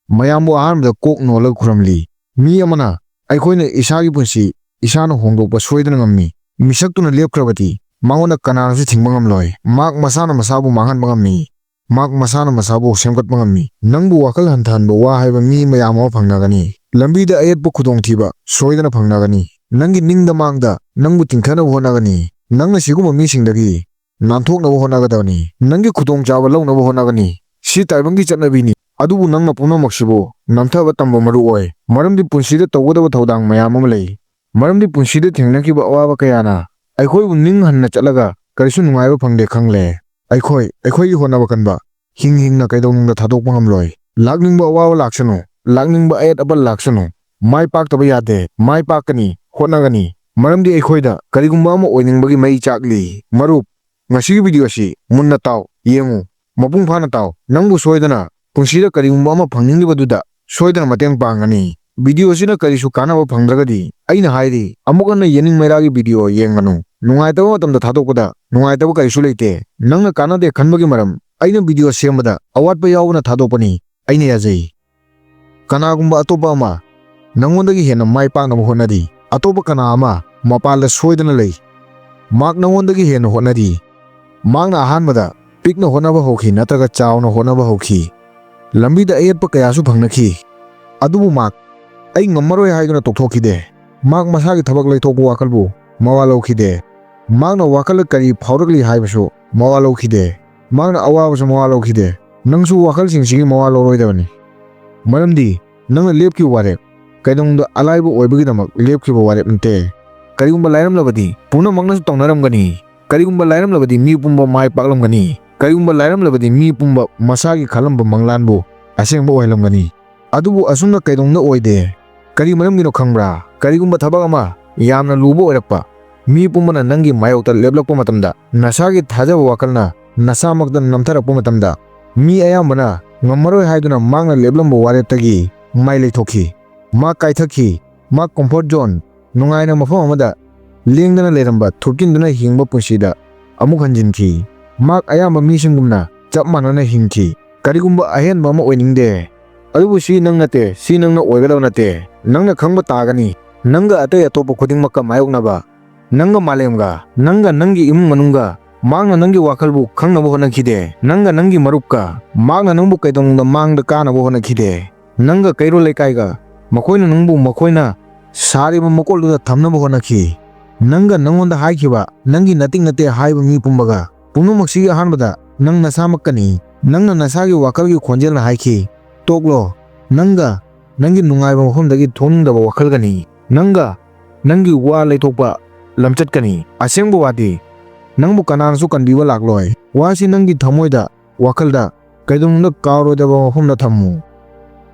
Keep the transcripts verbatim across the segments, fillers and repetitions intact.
ꯃꯌꯥꯝꯕꯨ ꯑꯍꯥꯟꯕꯗ ꯀꯣꯛ ꯅꯣꯜꯂꯒ ꯈꯨꯔꯨꯝꯂꯤ꯫ ꯃꯤ ꯑꯃꯅ ꯑꯩꯈꯣꯏꯅ ꯏꯁꯥꯒꯤ ꯄꯨꯟꯁꯤ ꯏꯁꯥꯅ ꯍꯣꯡꯗꯣꯛꯄ ꯁꯣꯏꯗꯅ ꯉꯝꯃꯤ꯫ ꯃꯤꯁꯛꯇꯨꯅ ꯂꯦꯞꯈ꯭ꯔꯕꯗꯤ ꯃꯉꯣꯟꯗ ꯀꯅꯥꯅꯁꯨ ꯊꯤꯡꯕ ꯉꯝꯂꯣꯏ꯫ ꯃꯍꯥꯛ ꯃꯁꯥꯅ ꯃꯁꯥꯕꯨ ꯃꯥꯡꯍꯟꯕ ꯉꯝꯃꯤ꯫ ꯃꯍꯥꯛ ꯃꯁꯥꯅ ꯃꯁꯥꯕꯨ ꯁꯦꯝꯒꯠꯄ ꯉꯝꯃꯤ꯫ ꯅꯪꯕꯨ ꯋꯥꯈꯜ ꯍꯟꯊꯍꯟꯕ ꯋꯥ ꯍꯥꯏꯕ ꯃꯤ ꯃꯌꯥꯝ ꯑꯃ ꯐꯪꯅꯒꯅꯤ꯫ ꯂꯝꯕꯤꯗ ꯑꯌꯦꯠꯄ ꯈꯨꯗꯣꯡꯊꯤꯕ ꯁꯣꯏꯗꯅ ꯐꯪꯅꯒꯅꯤ꯫ ꯅꯪꯒꯤ ꯅꯤꯡꯗ ꯃꯥꯡꯗ ꯅꯪꯕꯨ ꯇꯤꯡꯊꯅꯕ ꯍꯣꯠꯅꯒꯅꯤ꯫ ꯅꯪꯅ ꯁꯤꯒꯨꯝꯕ ꯃꯤꯁꯤꯡꯗꯒꯤ ꯅꯥꯟꯊꯣꯛꯅꯕ ꯍꯣꯠꯅꯒꯗꯕꯅꯤ꯫ ꯅꯪꯒꯤ ꯈꯨꯗꯣꯡꯆꯥꯕ ꯂꯧꯅꯕ ꯍꯣꯠꯅꯒꯅꯤ꯫ ꯁꯤ ꯇꯥꯏꯕꯪꯒꯤ ꯆꯠꯅꯕꯤꯅꯤ꯫ ꯑꯗꯨꯕꯨ ꯅꯪꯅ ꯄꯨꯝꯅꯃꯛꯁꯤꯕꯨ ꯅꯝꯊꯕ ꯇꯝꯕ ꯃꯔꯨ ꯑꯣꯏ, ꯃꯔꯝꯗꯤ ꯄꯨꯟꯁꯤꯗ ꯇꯧꯒꯗꯕ ꯊꯧꯗꯥꯡ ꯃꯌꯥꯝ ꯑꯃ ꯂꯩ꯫ ꯃꯔꯝꯗꯤ ꯄꯨꯟꯁꯤꯗ ꯊꯦꯡꯅꯈꯤꯕ ꯑꯋꯥꯕ ꯀꯌꯥꯅ ꯑꯩꯈꯣꯏꯕꯨ ꯅꯤꯡ ꯍꯟꯅ ꯆꯠꯂꯒ ꯀꯔꯤꯁꯨ ꯅꯨꯡꯉꯥꯏꯕ ꯐꯪꯗꯦ ꯈꯪꯂꯦ꯫ ꯑꯩꯈꯣꯏ ꯑꯩꯈꯣꯏꯒꯤ ꯍꯣꯠꯅꯕ ꯀꯟꯕ ꯍꯤꯡ ꯍꯤꯡꯅ ꯀꯩꯗꯧꯅꯨꯡꯗ ꯊꯥꯗꯣꯛꯄ ꯉꯝꯂꯣꯏ꯫ ꯂꯥꯛꯅꯤꯡꯕ ꯑꯋꯥꯕ ꯂꯥꯛꯁꯅꯨ, ꯂꯥꯛꯅꯤꯡꯕ ꯑꯌꯦꯠ ꯑꯄꯟ ꯂꯥꯛꯁꯅꯨ, ꯃꯥꯏ ꯄꯥꯛꯇꯕ ꯌꯥꯗꯦ꯫ ꯃꯥꯏ ꯄꯥꯛꯀꯅꯤ, ꯍꯣꯠꯅꯒꯅꯤ, ꯃꯔꯝꯗꯤ ꯑꯩꯈꯣꯏꯗ ꯀꯔꯤꯒꯨꯝꯕ ꯑꯃ ꯑꯣꯏꯅꯤꯡꯕꯒꯤ ꯃꯩ ꯆꯥꯛꯂꯤ꯫ ꯃꯔꯨꯞ, ꯉꯁꯤꯒꯤ ꯚꯤꯗꯤꯑꯣ ꯑꯁꯤ ꯃꯨꯟꯅ ꯇꯥꯎ, ꯌꯦꯡꯉꯨ, ꯃꯄꯨꯡ ꯐꯥꯅ ꯇꯥꯎ꯫ ꯅꯪꯕꯨ ꯁꯣꯏꯗꯅ ꯄꯨꯟꯁꯤꯗ ꯀꯔꯤꯒꯨꯝꯕ ꯑꯃ ꯐꯪꯅꯤꯡꯂꯤꯕꯗꯨꯗ ꯁꯣꯏꯗꯅ ꯃꯇꯦꯡ ꯄꯥꯡꯒꯅꯤ꯫ ꯚꯤꯗꯤꯑꯣ ꯑꯁꯤꯅ ꯀꯔꯤꯁꯨ ꯀꯥꯟꯅꯕ ꯐꯪꯗ꯭ꯔꯒꯗꯤ ꯑꯩꯅ ꯍꯥꯏꯔꯤ, ꯑꯃꯨꯛ ꯍꯟꯅ ꯌꯦꯅꯤꯡ ꯃꯩꯔꯥꯒꯤ ꯚꯤꯗꯤꯑꯣ ꯌꯦꯡꯒꯅꯨ꯫ ꯅꯨꯡꯉꯥꯏꯇꯕ ꯃꯇꯝꯗ ꯊꯥꯗꯣꯛꯄꯗ ꯅꯨꯡꯉꯥꯏꯇꯕ ꯀꯔꯤꯁꯨ ꯂꯩꯇꯦ꯫ ꯅꯪꯅ ꯀꯥꯟꯅꯗꯦ ꯈꯟꯕꯒꯤ ꯃꯔꯝ ꯑꯩꯅ ꯚꯤꯗꯤꯑꯣ ꯁꯦꯝꯕꯗ ꯑꯋꯥꯠꯄ ꯌꯥꯎꯕꯅ ꯊꯥꯗꯣꯛꯄꯅꯤ꯫ ꯑꯩꯅ ꯌꯥꯖꯩ꯫ ꯀꯅꯥꯒꯨꯝꯕ ꯑꯇꯣꯞꯄ ꯑꯃ ꯅꯪꯉꯣꯟꯗꯒꯤ ꯍꯦꯟꯅ ꯃꯥꯏ ꯄꯥꯛꯅꯕ ꯍꯣꯠꯅꯔꯤ꯫ ꯑꯇꯣꯞꯄ ꯀꯅꯥ ꯑꯃ ꯃꯄꯥꯟꯗ ꯁꯣꯏꯗꯅ ꯂꯩ꯫ ꯃꯍꯥꯛ ꯅꯪꯉꯣꯟꯗꯒꯤ ꯍꯦꯟꯅ ꯍꯣꯠꯅꯔꯤ꯫ ꯃꯍꯥꯛꯅ ꯑꯍꯥꯟꯕꯗ ꯄꯤꯛꯅ ꯍꯣꯠꯅꯕ ꯍꯧꯈꯤ ꯅꯠꯇ꯭ꯔꯒ ꯆꯥꯎꯅ ꯍꯣꯠꯅꯕ ꯍꯧꯈꯤ꯫ ꯂꯝꯕꯤꯗ ꯑꯌꯦꯠꯄ ꯀꯌꯥꯁꯨ ꯐꯪꯅꯈꯤ꯫ ꯑꯗꯨꯕꯨ ꯃꯍꯥꯛ "ꯑꯩ ꯉꯝꯃꯔꯣꯏ" ꯍꯥꯏꯗꯨꯅ ꯇꯣꯛꯊꯣꯛꯈꯤꯗꯦ꯫ ꯃꯍꯥꯛ ꯃꯁꯥꯒꯤ ꯊꯕꯛ ꯂꯩꯊꯣꯛꯄ ꯋꯥꯈꯜꯕꯨ ꯃꯋꯥ ꯂꯧꯈꯤꯗꯦ꯫ ꯃꯍꯥꯛꯅ ꯋꯥꯈꯜꯗ ꯀꯔꯤ ꯐꯥꯎꯔꯛꯂꯤ ꯍꯥꯏꯕꯁꯨ ꯃꯋꯥ ꯂꯧꯈꯤꯗꯦ꯫ ꯃꯍꯥꯛꯅ ꯑꯋꯥꯕꯁꯨ ꯃꯋꯥ ꯂꯧꯈꯤꯗꯦ꯫ ꯅꯪꯁꯨ ꯋꯥꯈꯜꯁꯤꯡꯁꯤꯒꯤ ꯃꯋꯥ ꯂꯧꯔꯣꯏꯗꯕꯅꯤ꯫ ꯃꯔꯝꯗꯤ ꯅꯪꯅ ꯂꯦꯞꯈꯤꯕ ꯋꯥꯔꯦꯞ ꯀꯩꯗꯧꯅꯨꯡꯗ ꯑꯂꯥꯏꯕ ꯑꯣꯏꯕꯒꯤꯗꯃꯛ ꯂꯦꯞꯈꯤꯕ ꯋꯥꯔꯦꯞ ꯅꯠꯇꯦ꯫ ꯀꯔꯤꯒꯨꯝꯕ ꯂꯥꯏꯔꯝꯂꯕꯗꯤ ꯄꯨꯝꯅꯃꯛꯅꯁꯨ ꯇꯧꯅꯔꯝꯒꯅꯤ꯫ ꯀꯔꯤꯒꯨꯝꯕ ꯂꯥꯏꯔꯝꯂꯕꯗꯤ ꯃꯤ ꯄꯨꯝꯕ ꯃꯥꯏ ꯄꯥꯛꯂꯝꯒꯅꯤ꯫ ꯀꯔꯤꯒꯨꯝꯕ ꯂꯥꯏꯔꯝꯂꯕꯗꯤ ꯃꯤ ꯄꯨꯝꯕ ꯃꯁꯥꯒꯤ ꯈꯜꯂꯝꯕ ꯃꯪꯂꯥꯟꯕꯨ ꯑꯁꯦꯡꯕ ꯑꯣꯏꯍꯜꯂꯝꯒꯅꯤ꯫ ꯑꯗꯨꯕꯨ ꯑꯁꯨꯝꯅ ꯀꯩꯗꯧꯅꯨꯡꯗ ꯑꯣꯏꯗꯦ꯫ ꯀꯔꯤ ꯃꯔꯝꯒꯤꯅꯣ ꯈꯪꯕ꯭ꯔꯥ? ꯀꯔꯤꯒꯨꯝꯕ ꯊꯕꯛ ꯑꯃ ꯌꯥꯝꯅ ꯂꯨꯕ ꯑꯣꯏꯔꯛꯄ, ꯃꯤ ꯄꯨꯝꯕꯅ ꯅꯪꯒꯤ ꯃꯥꯌꯣꯛꯇ ꯂꯦꯞꯂꯛꯄ ꯃꯇꯝꯗ, ꯅꯁꯥꯒꯤ ꯊꯥꯖꯕ ꯋꯥꯈꯜꯅ ꯅꯁꯥꯃꯛꯇ ꯅꯝꯊꯔꯛꯄ ꯃꯇꯝꯗ, ꯃꯤ ꯑꯌꯥꯝꯕꯅ ꯉꯝꯃꯔꯣꯏ ꯍꯥꯏꯗꯨꯅ ꯃꯍꯥꯛꯅ ꯂꯦꯞꯂꯝꯕ ꯋꯥꯔꯦꯞꯇꯒꯤ ꯃꯥꯏ ꯂꯩꯊꯣꯛꯈꯤ꯫ ꯃꯍꯥꯛ ꯀꯥꯏꯊꯛꯈꯤ꯫ ꯃꯍꯥꯛ comfort zone, ꯅꯨꯡꯉꯥꯏꯅ ꯃꯐꯝ ꯑꯃꯗ ꯂꯦꯡꯗꯅ ꯂꯩꯔꯝꯕ, ꯊꯨꯞꯆꯤꯟꯗꯨꯅ ꯍꯤꯡꯕ ꯄꯨꯟꯁꯤꯗ ꯑꯃꯨꯛ ꯍꯟꯖꯤꯟꯈꯤ꯫ ꯃꯍꯥꯛ ꯑꯌꯥꯝꯕ ꯃꯤꯁꯤꯡꯒꯨꯝꯅ ꯆꯞ ꯃꯥꯟꯅꯅ ꯍꯤꯡꯈꯤ꯫ ꯀꯔꯤꯒꯨꯝꯕ ꯑꯍꯦꯟꯕ ꯑꯃ ꯑꯣꯏꯅꯤꯡꯗꯦ꯫ ꯑꯗꯨꯕꯨ ꯁꯤ ꯅꯪ ꯅꯠꯇꯦ, ꯁꯤ ꯅꯪꯅ ꯑꯣꯏꯒꯗꯕ ꯅꯠꯇꯦ꯫ ꯅꯪꯅ ꯈꯪꯕ ꯇꯥꯒꯅꯤ, ꯅꯪꯒ ꯑꯇꯩ ꯑꯇꯣꯞꯄ ꯈꯨꯗꯤꯡꯃꯛꯀ ꯃꯥꯌꯣꯛꯅꯕ, ꯅꯪꯒ ꯃꯥꯂꯦꯝꯒ, ꯅꯪꯒ ꯅꯪꯒꯤ ꯏꯃꯨꯡ ꯃꯅꯨꯡꯒ, ꯃꯍꯥꯛꯅ ꯅꯪꯒꯤ ꯋꯥꯈꯜꯕꯨ ꯈꯪꯅꯕ ꯍꯣꯠꯅꯈꯤꯗꯦ, ꯅꯪꯒ ꯅꯪꯒꯤ ꯃꯔꯨꯞꯀ, ꯃꯍꯥꯛꯅ ꯅꯪꯕꯨ ꯀꯩꯗꯧꯅꯨꯡꯗ ꯃꯥꯡꯗ ꯀꯥꯅꯕ ꯍꯣꯠꯅꯈꯤꯗꯦ꯫ ꯅꯪꯒ ꯀꯩꯔꯣꯜ ꯂꯩꯀꯥꯏꯒ, ꯃꯈꯣꯏꯅ ꯅꯪꯕꯨ ꯃꯈꯣꯏꯅ ꯁꯥꯔꯤꯕ ꯃꯀꯣꯜꯗꯨꯗ ꯊꯝꯅꯕ ꯍꯣꯠꯅꯈꯤ꯫ ꯅꯪꯒ ꯅꯪꯉꯣꯟꯗ ꯍꯥꯏꯈꯤꯕ, ꯅꯪꯒꯤ ꯅꯇꯤꯛ ꯅꯠꯇꯦ ꯍꯥꯏꯕ ꯃꯤ ꯄꯨꯝꯕꯒ, ꯄꯨꯝꯅꯃꯛꯁꯤꯒꯤ ꯑꯍꯥꯟꯕꯗ ꯅꯪ ꯅꯁꯥꯃꯛꯀꯅꯤ꯫ ꯅꯪꯅ ꯅꯁꯥꯒꯤ ꯋꯥꯈꯜꯒꯤ ꯈꯣꯟꯖꯦꯜꯅ ꯍꯥꯏꯈꯤ, "ꯇꯣꯛꯂꯣ"꯫ ꯅꯪꯒ ꯅꯪꯒꯤ ꯅꯨꯡꯉꯥꯏꯕ ꯃꯐꯝꯗꯒꯤ ꯊꯣꯛꯅꯤꯡꯗꯕ ꯋꯥꯈꯜꯒꯅꯤ꯫ ꯅꯪꯒ ꯅꯪꯒꯤ ꯋꯥ ꯂꯩꯊꯣꯛꯄ ꯂꯝꯆꯠꯀꯅꯤ꯫ ꯑꯁꯦꯡꯕ ꯋꯥꯗꯤ, ꯅꯪꯕꯨ ꯀꯅꯥꯅꯁꯨ ꯀꯟꯕꯤꯕ ꯂꯥꯛꯂꯣꯏ꯫ ꯋꯥꯁꯤ ꯅꯪꯒꯤ ꯊꯃꯣꯏꯗ, ꯋꯥꯈꯜꯗ, ꯀꯩꯗꯧꯅꯨꯡꯗ ꯀꯥꯎꯔꯣꯏꯗꯕ ꯃꯐꯝꯗ ꯊꯝꯃꯨ꯫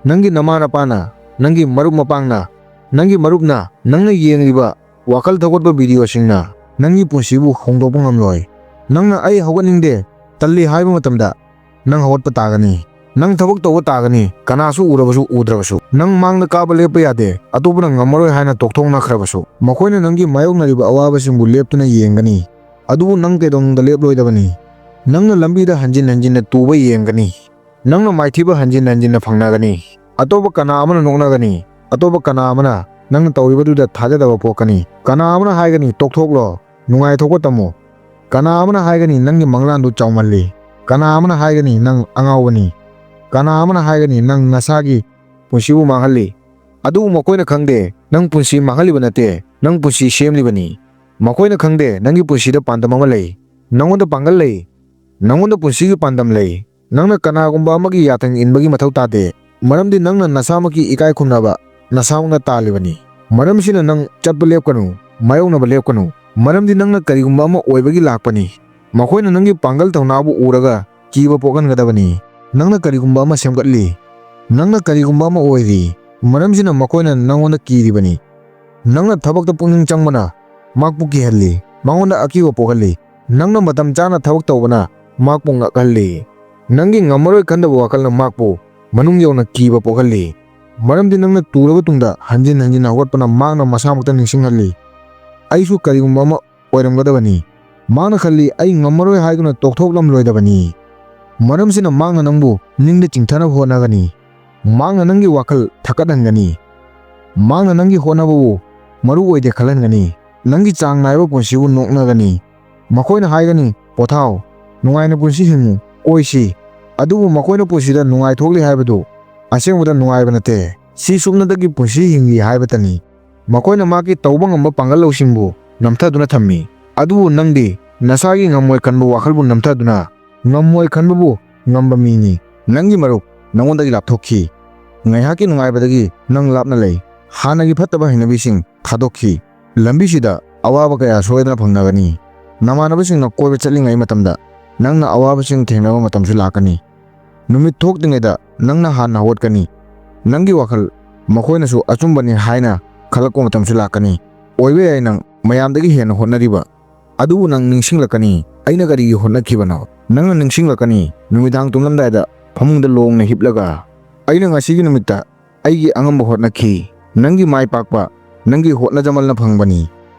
ꯅꯪꯒꯤ ꯅꯃꯥ ꯅꯄꯥꯅ, ꯅꯪꯒꯤ ꯃꯔꯨꯞ ꯃꯄꯥꯡꯅ, ꯅꯪꯒꯤ ꯃꯔꯨꯞꯅ, ꯅꯪꯅ ꯌꯦꯡꯂꯤꯕ ꯋꯥꯈꯜ ꯊꯧꯒꯠꯄ ꯚꯤꯗꯤꯑꯣꯁꯤꯡꯅ ꯅꯪꯒꯤ ꯄꯨꯟꯁꯤꯕꯨ ꯍꯣꯡꯗꯣꯛꯄ ꯉꯝꯂꯣꯏ꯫ ꯅꯪꯅ "ꯑꯩ ꯍꯧꯒꯠꯅꯤꯡꯗꯦ, ꯇꯜꯂꯤ" ꯍꯥꯏꯕ ꯃꯇꯝꯗ, ꯅꯪ ꯍꯧꯒꯠꯄ ꯇꯥꯒꯅꯤ꯫ ꯅꯪ ꯊꯕꯛ ꯇꯧꯕ ꯇꯥꯒꯅꯤ, ꯀꯅꯥꯁꯨ ꯎꯔꯕꯁꯨ ꯎꯗ꯭ꯔꯕꯁꯨ꯫ ꯅꯪ ꯃꯥꯡꯗ ꯀꯥꯕ ꯂꯦꯞꯄ ꯌꯥꯗꯦ, ꯑꯇꯣꯞꯄꯅ ꯉꯝꯃꯔꯣꯏ ꯍꯥꯏꯅ ꯇꯣꯛꯊꯣꯛꯅꯈ꯭ꯔꯕꯁꯨ꯫ ꯃꯈꯣꯏꯅ ꯅꯪꯒꯤ ꯃꯥꯌꯣꯛꯅꯔꯤꯕ ꯑꯋꯥꯕꯁꯤꯡꯕꯨ ꯂꯦꯞꯇꯨꯅ ꯌꯦꯡꯒꯅꯤ, ꯑꯗꯨꯕꯨ ꯅꯪ ꯀꯩꯗꯧꯅꯨꯡꯗ ꯂꯦꯞꯂꯣꯏꯗꯕꯅꯤ꯫ ꯅꯪꯅ ꯂꯝꯕꯤꯗ ꯍꯟꯖꯤꯟ ꯍꯟꯖꯤꯟꯅ ꯇꯨꯕ ꯌꯦꯡꯒꯅꯤ꯫ ꯅꯪꯅ ꯃꯥꯏꯊꯤꯕ ꯍꯟꯖꯤꯟ ꯍꯟꯖꯤꯟꯅ ꯐꯪꯅꯒꯅꯤ꯫ ꯑꯇꯣꯞꯄ ꯀꯅꯥ ꯑꯃꯅ ꯅꯣꯛꯅꯒꯅꯤ꯫ ꯑꯇꯣꯞꯄ ꯀꯅꯥ ꯑꯃꯅ ꯅꯪꯅ ꯇꯧꯔꯤꯕꯗꯨꯗ ꯊꯥꯖꯗꯕ ꯄꯣꯛꯀꯅꯤ꯫ ꯀꯅꯥ ꯑꯃꯅ ꯍꯥꯏꯒꯅꯤ, "ꯇꯣꯛꯊꯣꯛꯂꯣ, ꯅꯨꯡꯉꯥꯏꯊꯣꯛꯄ ꯇꯝꯃꯨ"꯫ ꯀꯅꯥ ꯑꯃꯅ ꯍꯥꯏꯒꯅꯤ, "ꯅꯪꯒꯤ ꯃꯪꯂꯥꯟꯗꯨ ꯆꯥꯎꯃꯜꯂꯤ"꯫ ꯀꯅꯥ ꯑꯃꯅ ꯍꯥꯏꯒꯅꯤ, "ꯅꯪ ꯑꯉꯥꯎꯕꯅꯤ"꯫ ꯀꯅꯥ ꯑꯃꯅ ꯍꯥꯏꯒꯅꯤ, "ꯅꯪ ꯅꯁꯥꯒꯤ ꯄꯨꯟꯁꯤꯕꯨ ꯃꯥꯡꯍꯜꯂꯤ"꯫ ꯑꯗꯨꯕꯨ ꯃꯈꯣꯏꯅ ꯈꯪꯗꯦ, ꯅꯪ ꯄꯨꯟꯁꯤ ꯃꯥꯡꯍꯜꯂꯤꯕ ꯅꯠꯇꯦ, ꯅꯪ ꯄꯨꯟꯁꯤ ꯁꯦꯝꯂꯤꯕꯅꯤ꯫ ꯃꯈꯣꯏꯅ ꯈꯪꯗꯦ, ꯅꯪꯒꯤ ꯄꯨꯟꯁꯤꯗ ꯄꯥꯟꯗꯝ ꯑꯃ ꯂꯩ꯫ ꯅꯪꯉꯣꯟꯗ ꯄꯥꯡꯒꯜ ꯂꯩ꯫ ꯅꯪꯉꯣꯟꯗ ꯄꯨꯟꯁꯤꯒꯤ ꯄꯥꯟꯗꯝ ꯂꯩ꯫ ꯅꯪꯅ ꯀꯅꯥꯒꯨꯝꯕ ꯑꯃꯒꯤ ꯌꯥꯊꯪ ꯏꯟꯕꯒꯤ ꯃꯊꯧ ꯇꯥꯗꯦ, ꯃꯔꯝꯗꯤ ꯅꯪꯅ ꯅꯁꯥꯃꯛꯀꯤ ꯏꯀꯥꯏ ꯈꯨꯝꯅꯕ ꯅꯁꯥꯃꯛꯅ ꯇꯥꯜꯂꯤꯕꯅꯤ꯫ ꯃꯔꯝꯁꯤꯅ ꯅꯪ ꯆꯠꯄ ꯂꯦꯞꯀꯅꯨ, ꯃꯥꯌꯣꯛꯅꯕ ꯂꯦꯞꯀꯅꯨ, ꯃꯔꯝꯗꯤ ꯅꯪꯅ ꯀꯔꯤꯒꯨꯝꯕ ꯑꯃ ꯑꯣꯏꯕꯒꯤ ꯂꯥꯛꯄꯅꯤ꯫ ꯃꯈꯣꯏꯅ ꯅꯪꯒꯤ ꯄꯥꯡꯒꯜ ꯊꯧꯅꯥꯕꯨ ꯎꯔꯒ ꯀꯤꯕ ꯄꯣꯛꯍꯟꯒꯗꯕꯅꯤ꯫ ꯅꯪꯅ ꯀꯔꯤꯒꯨꯝꯕ ꯑꯃ ꯁꯦꯝꯒꯠꯂꯤ, ꯅꯪꯅ ꯀꯔꯤꯒꯨꯝꯕ ꯑꯃ ꯑꯣꯏꯔꯤ, ꯃꯔꯝꯁꯤꯅ ꯃꯈꯣꯏꯅ ꯅꯪꯉꯣꯟꯗ ꯀꯤꯔꯤꯕꯅꯤ꯫ ꯅꯪꯅ ꯊꯕꯛꯇ ꯄꯨꯛꯅꯤꯡ ꯆꯪꯕꯅ ꯃꯍꯥꯛꯄꯨ ꯀꯤꯍꯜꯂꯤ, ꯃꯉꯣꯟꯗ ꯑꯀꯤꯕ ꯄꯣꯛꯍꯜꯂꯤ꯫ ꯅꯪꯅ ꯃꯇꯝ ꯆꯥꯅ ꯊꯕꯛ ꯇꯧꯕꯅ ꯃꯍꯥꯛꯄꯨ ꯉꯛꯍꯜꯂꯤ꯫ ꯅꯪꯒꯤ ꯉꯝꯃꯔꯣꯏ ꯈꯟꯗꯕ ꯋꯥꯈꯜꯅ ꯃꯍꯥꯛꯄꯨ ꯃꯅꯨꯡ ꯌꯧꯅ ꯀꯤꯕ ꯄꯣꯛꯍꯜꯂꯤ, ꯃꯔꯝꯗꯤ ꯅꯪꯅ ꯇꯨꯔꯕ ꯇꯨꯡꯗ ꯍꯟꯖꯤꯟ ꯍꯟꯖꯤꯟ ꯍꯧꯒꯠꯄꯅ ꯃꯍꯥꯛꯅ ꯃꯁꯥꯃꯛꯇ ꯅꯤꯡꯁꯤꯡꯍꯜꯂꯤ꯫ "ꯑꯩꯁꯨ ꯀꯔꯤꯒꯨꯝꯕ ꯑꯃ ꯑꯣꯏꯔꯝꯒꯗꯕꯅꯤ"꯫ ꯃꯍꯥꯛꯅ ꯈꯜꯂꯤ, "ꯑꯩ ꯉꯝꯃꯔꯣꯏ" ꯍꯥꯏꯗꯨꯅ ꯇꯣꯛꯊꯣꯛꯂꯝꯂꯣꯏꯗꯕꯅꯤ꯫ ꯃꯔꯝꯁꯤꯅ ꯃꯍꯥꯛꯅ ꯅꯪꯕꯨ ꯅꯤꯡꯗ ꯆꯤꯡꯊꯅꯕ ꯍꯣꯠꯅꯒꯅꯤ꯫ ꯃꯍꯥꯛꯅ ꯅꯪꯒꯤ ꯋꯥꯈꯜ ꯊꯛꯀꯠꯍꯟꯒꯅꯤ꯫ ꯃꯍꯥꯛꯅ ꯅꯪꯒꯤ ꯍꯣꯠꯅꯕꯕꯨ ꯃꯔꯨ ꯑꯣꯏꯗꯦ ꯈꯜꯍꯟꯒꯅꯤ꯫ ꯅꯪꯒꯤ ꯆꯥꯡ ꯅꯥꯏꯕ ꯄꯨꯟꯁꯤꯕꯨ ꯅꯣꯛꯅꯒꯅꯤ꯫ ꯃꯈꯣꯏꯅ ꯍꯥꯏꯒꯅꯤ, "ꯄꯣꯊꯥꯎ, ꯅꯨꯡꯉꯥꯏꯅ ꯄꯨꯟꯁꯤ ꯍꯤꯡꯉꯨ, ꯑꯣꯏꯁꯤ"꯫ ꯑꯗꯨꯕꯨ ꯃꯈꯣꯏꯅ ꯄꯨꯟꯁꯤꯗ ꯅꯨꯡꯉꯥꯏꯊꯣꯛꯂꯤ ꯍꯥꯏꯕꯗꯨ ꯑꯁꯦꯡꯕꯗ ꯅꯨꯡꯉꯥꯏꯕ ꯅꯠꯇꯦ꯫ ꯁꯤ ꯁꯨꯞꯅꯇꯒꯤ ꯄꯨꯟꯁꯤ ꯍꯤꯡꯂꯤ ꯍꯥꯏꯕꯇꯅꯤ꯫ ꯃꯈꯣꯏꯅ ꯃꯍꯥꯛꯀꯤ ꯇꯧꯕ ꯉꯝꯕ ꯄꯥꯡꯒꯜ ꯂꯧꯁꯤꯡꯕꯨ ꯅꯝꯊꯗꯨꯅ ꯊꯝꯃꯤ꯫ ꯑꯗꯨꯕꯨ ꯅꯪꯗꯤ ꯅꯁꯥꯒꯤ ꯉꯝꯃꯣꯏ ꯈꯟꯕ ꯋꯥꯈꯜꯕꯨ ꯅꯝꯊꯗꯨꯅ ꯉꯝꯃꯣꯏ ꯈꯟꯕꯕꯨ ꯉꯝꯕ ꯃꯤꯅꯤ꯫ ꯅꯪꯒꯤ ꯃꯔꯨꯞ ꯅꯉꯣꯟꯗꯒꯤ ꯂꯥꯞꯊꯣꯛꯈꯤ꯫ ꯉꯥꯏꯍꯥꯛꯀꯤ ꯅꯨꯡꯉꯥꯏꯕꯗꯒꯤ ꯅꯪ ꯂꯥꯞꯅ ꯂꯩ꯫ ꯍꯥꯟꯅꯒꯤ ꯐꯠꯇꯕ ꯍꯩꯅꯕꯤꯁꯤꯡ ꯊꯥꯗꯣꯛꯈꯤ꯫ ꯂꯝꯕꯤꯁꯤꯗ ꯑꯋꯥꯕ ꯀꯌꯥ ꯁꯣꯏꯗꯅ ꯐꯪꯅꯒꯅꯤ꯫ ꯅꯃꯥꯟꯅꯕꯁꯤꯡꯅ ꯀꯣꯏꯕ ꯆꯠꯂꯤꯉꯩ ꯃꯇꯝꯗ ꯅꯪꯅ ꯑꯋꯥꯕꯁꯤꯡ ꯊꯦꯡꯅꯕ ꯃꯇꯝꯁꯨ ꯂꯥꯛꯀꯅꯤ꯫ ꯅꯨꯃꯤꯠ ꯊꯣꯛꯇ꯭ꯔꯤꯉꯩꯗ ꯅꯪꯅ ꯍꯥꯟꯅ ꯍꯧꯒꯠꯀꯅꯤ꯫ ꯅꯪꯒꯤ ꯋꯥꯈꯜ ꯃꯈꯣꯏꯅꯁꯨ ꯑꯆꯨꯝꯕꯅꯤ ꯍꯥꯏꯅ ꯈꯜꯂꯛꯄ ꯃꯇꯝꯁꯨ ꯂꯥꯛꯀꯅꯤ꯫ ꯑꯣꯏꯕ ꯌꯥꯏ ꯅꯪ ꯃꯌꯥꯝꯗꯒꯤ ꯍꯦꯟꯅ ꯍꯣꯠꯅꯔꯤꯕ꯫ ꯑꯗꯨꯕꯨ ꯅꯪ ꯅꯤꯡꯁꯤꯡꯂꯛꯀꯅꯤ, ꯑꯩꯅ ꯀꯔꯤꯒꯤ ꯍꯣꯠꯅꯈꯤꯕꯅꯣ? ꯅꯪꯅ ꯅꯤꯡꯁꯤꯡꯂꯛꯀꯅꯤ, ꯅꯨꯃꯤꯗꯥꯡ ꯇꯨꯝꯂꯝꯗꯥꯏꯗ ꯐꯃꯨꯡꯗ ꯂꯣꯡꯅ ꯍꯤꯞꯂꯒ, "ꯑꯩꯅ ꯉꯁꯤꯒꯤ ꯅꯨꯃꯤꯠꯇ ꯑꯩꯒꯤ ꯑꯉꯝꯕ ꯍꯣꯠꯅꯈꯤ"꯫ ꯅꯪꯒꯤ ꯃꯥꯏ ꯄꯥꯛꯄ ꯅꯪꯒꯤ ꯍꯣꯠꯅꯖꯃꯜꯅ ꯐꯪꯕꯅꯤ꯫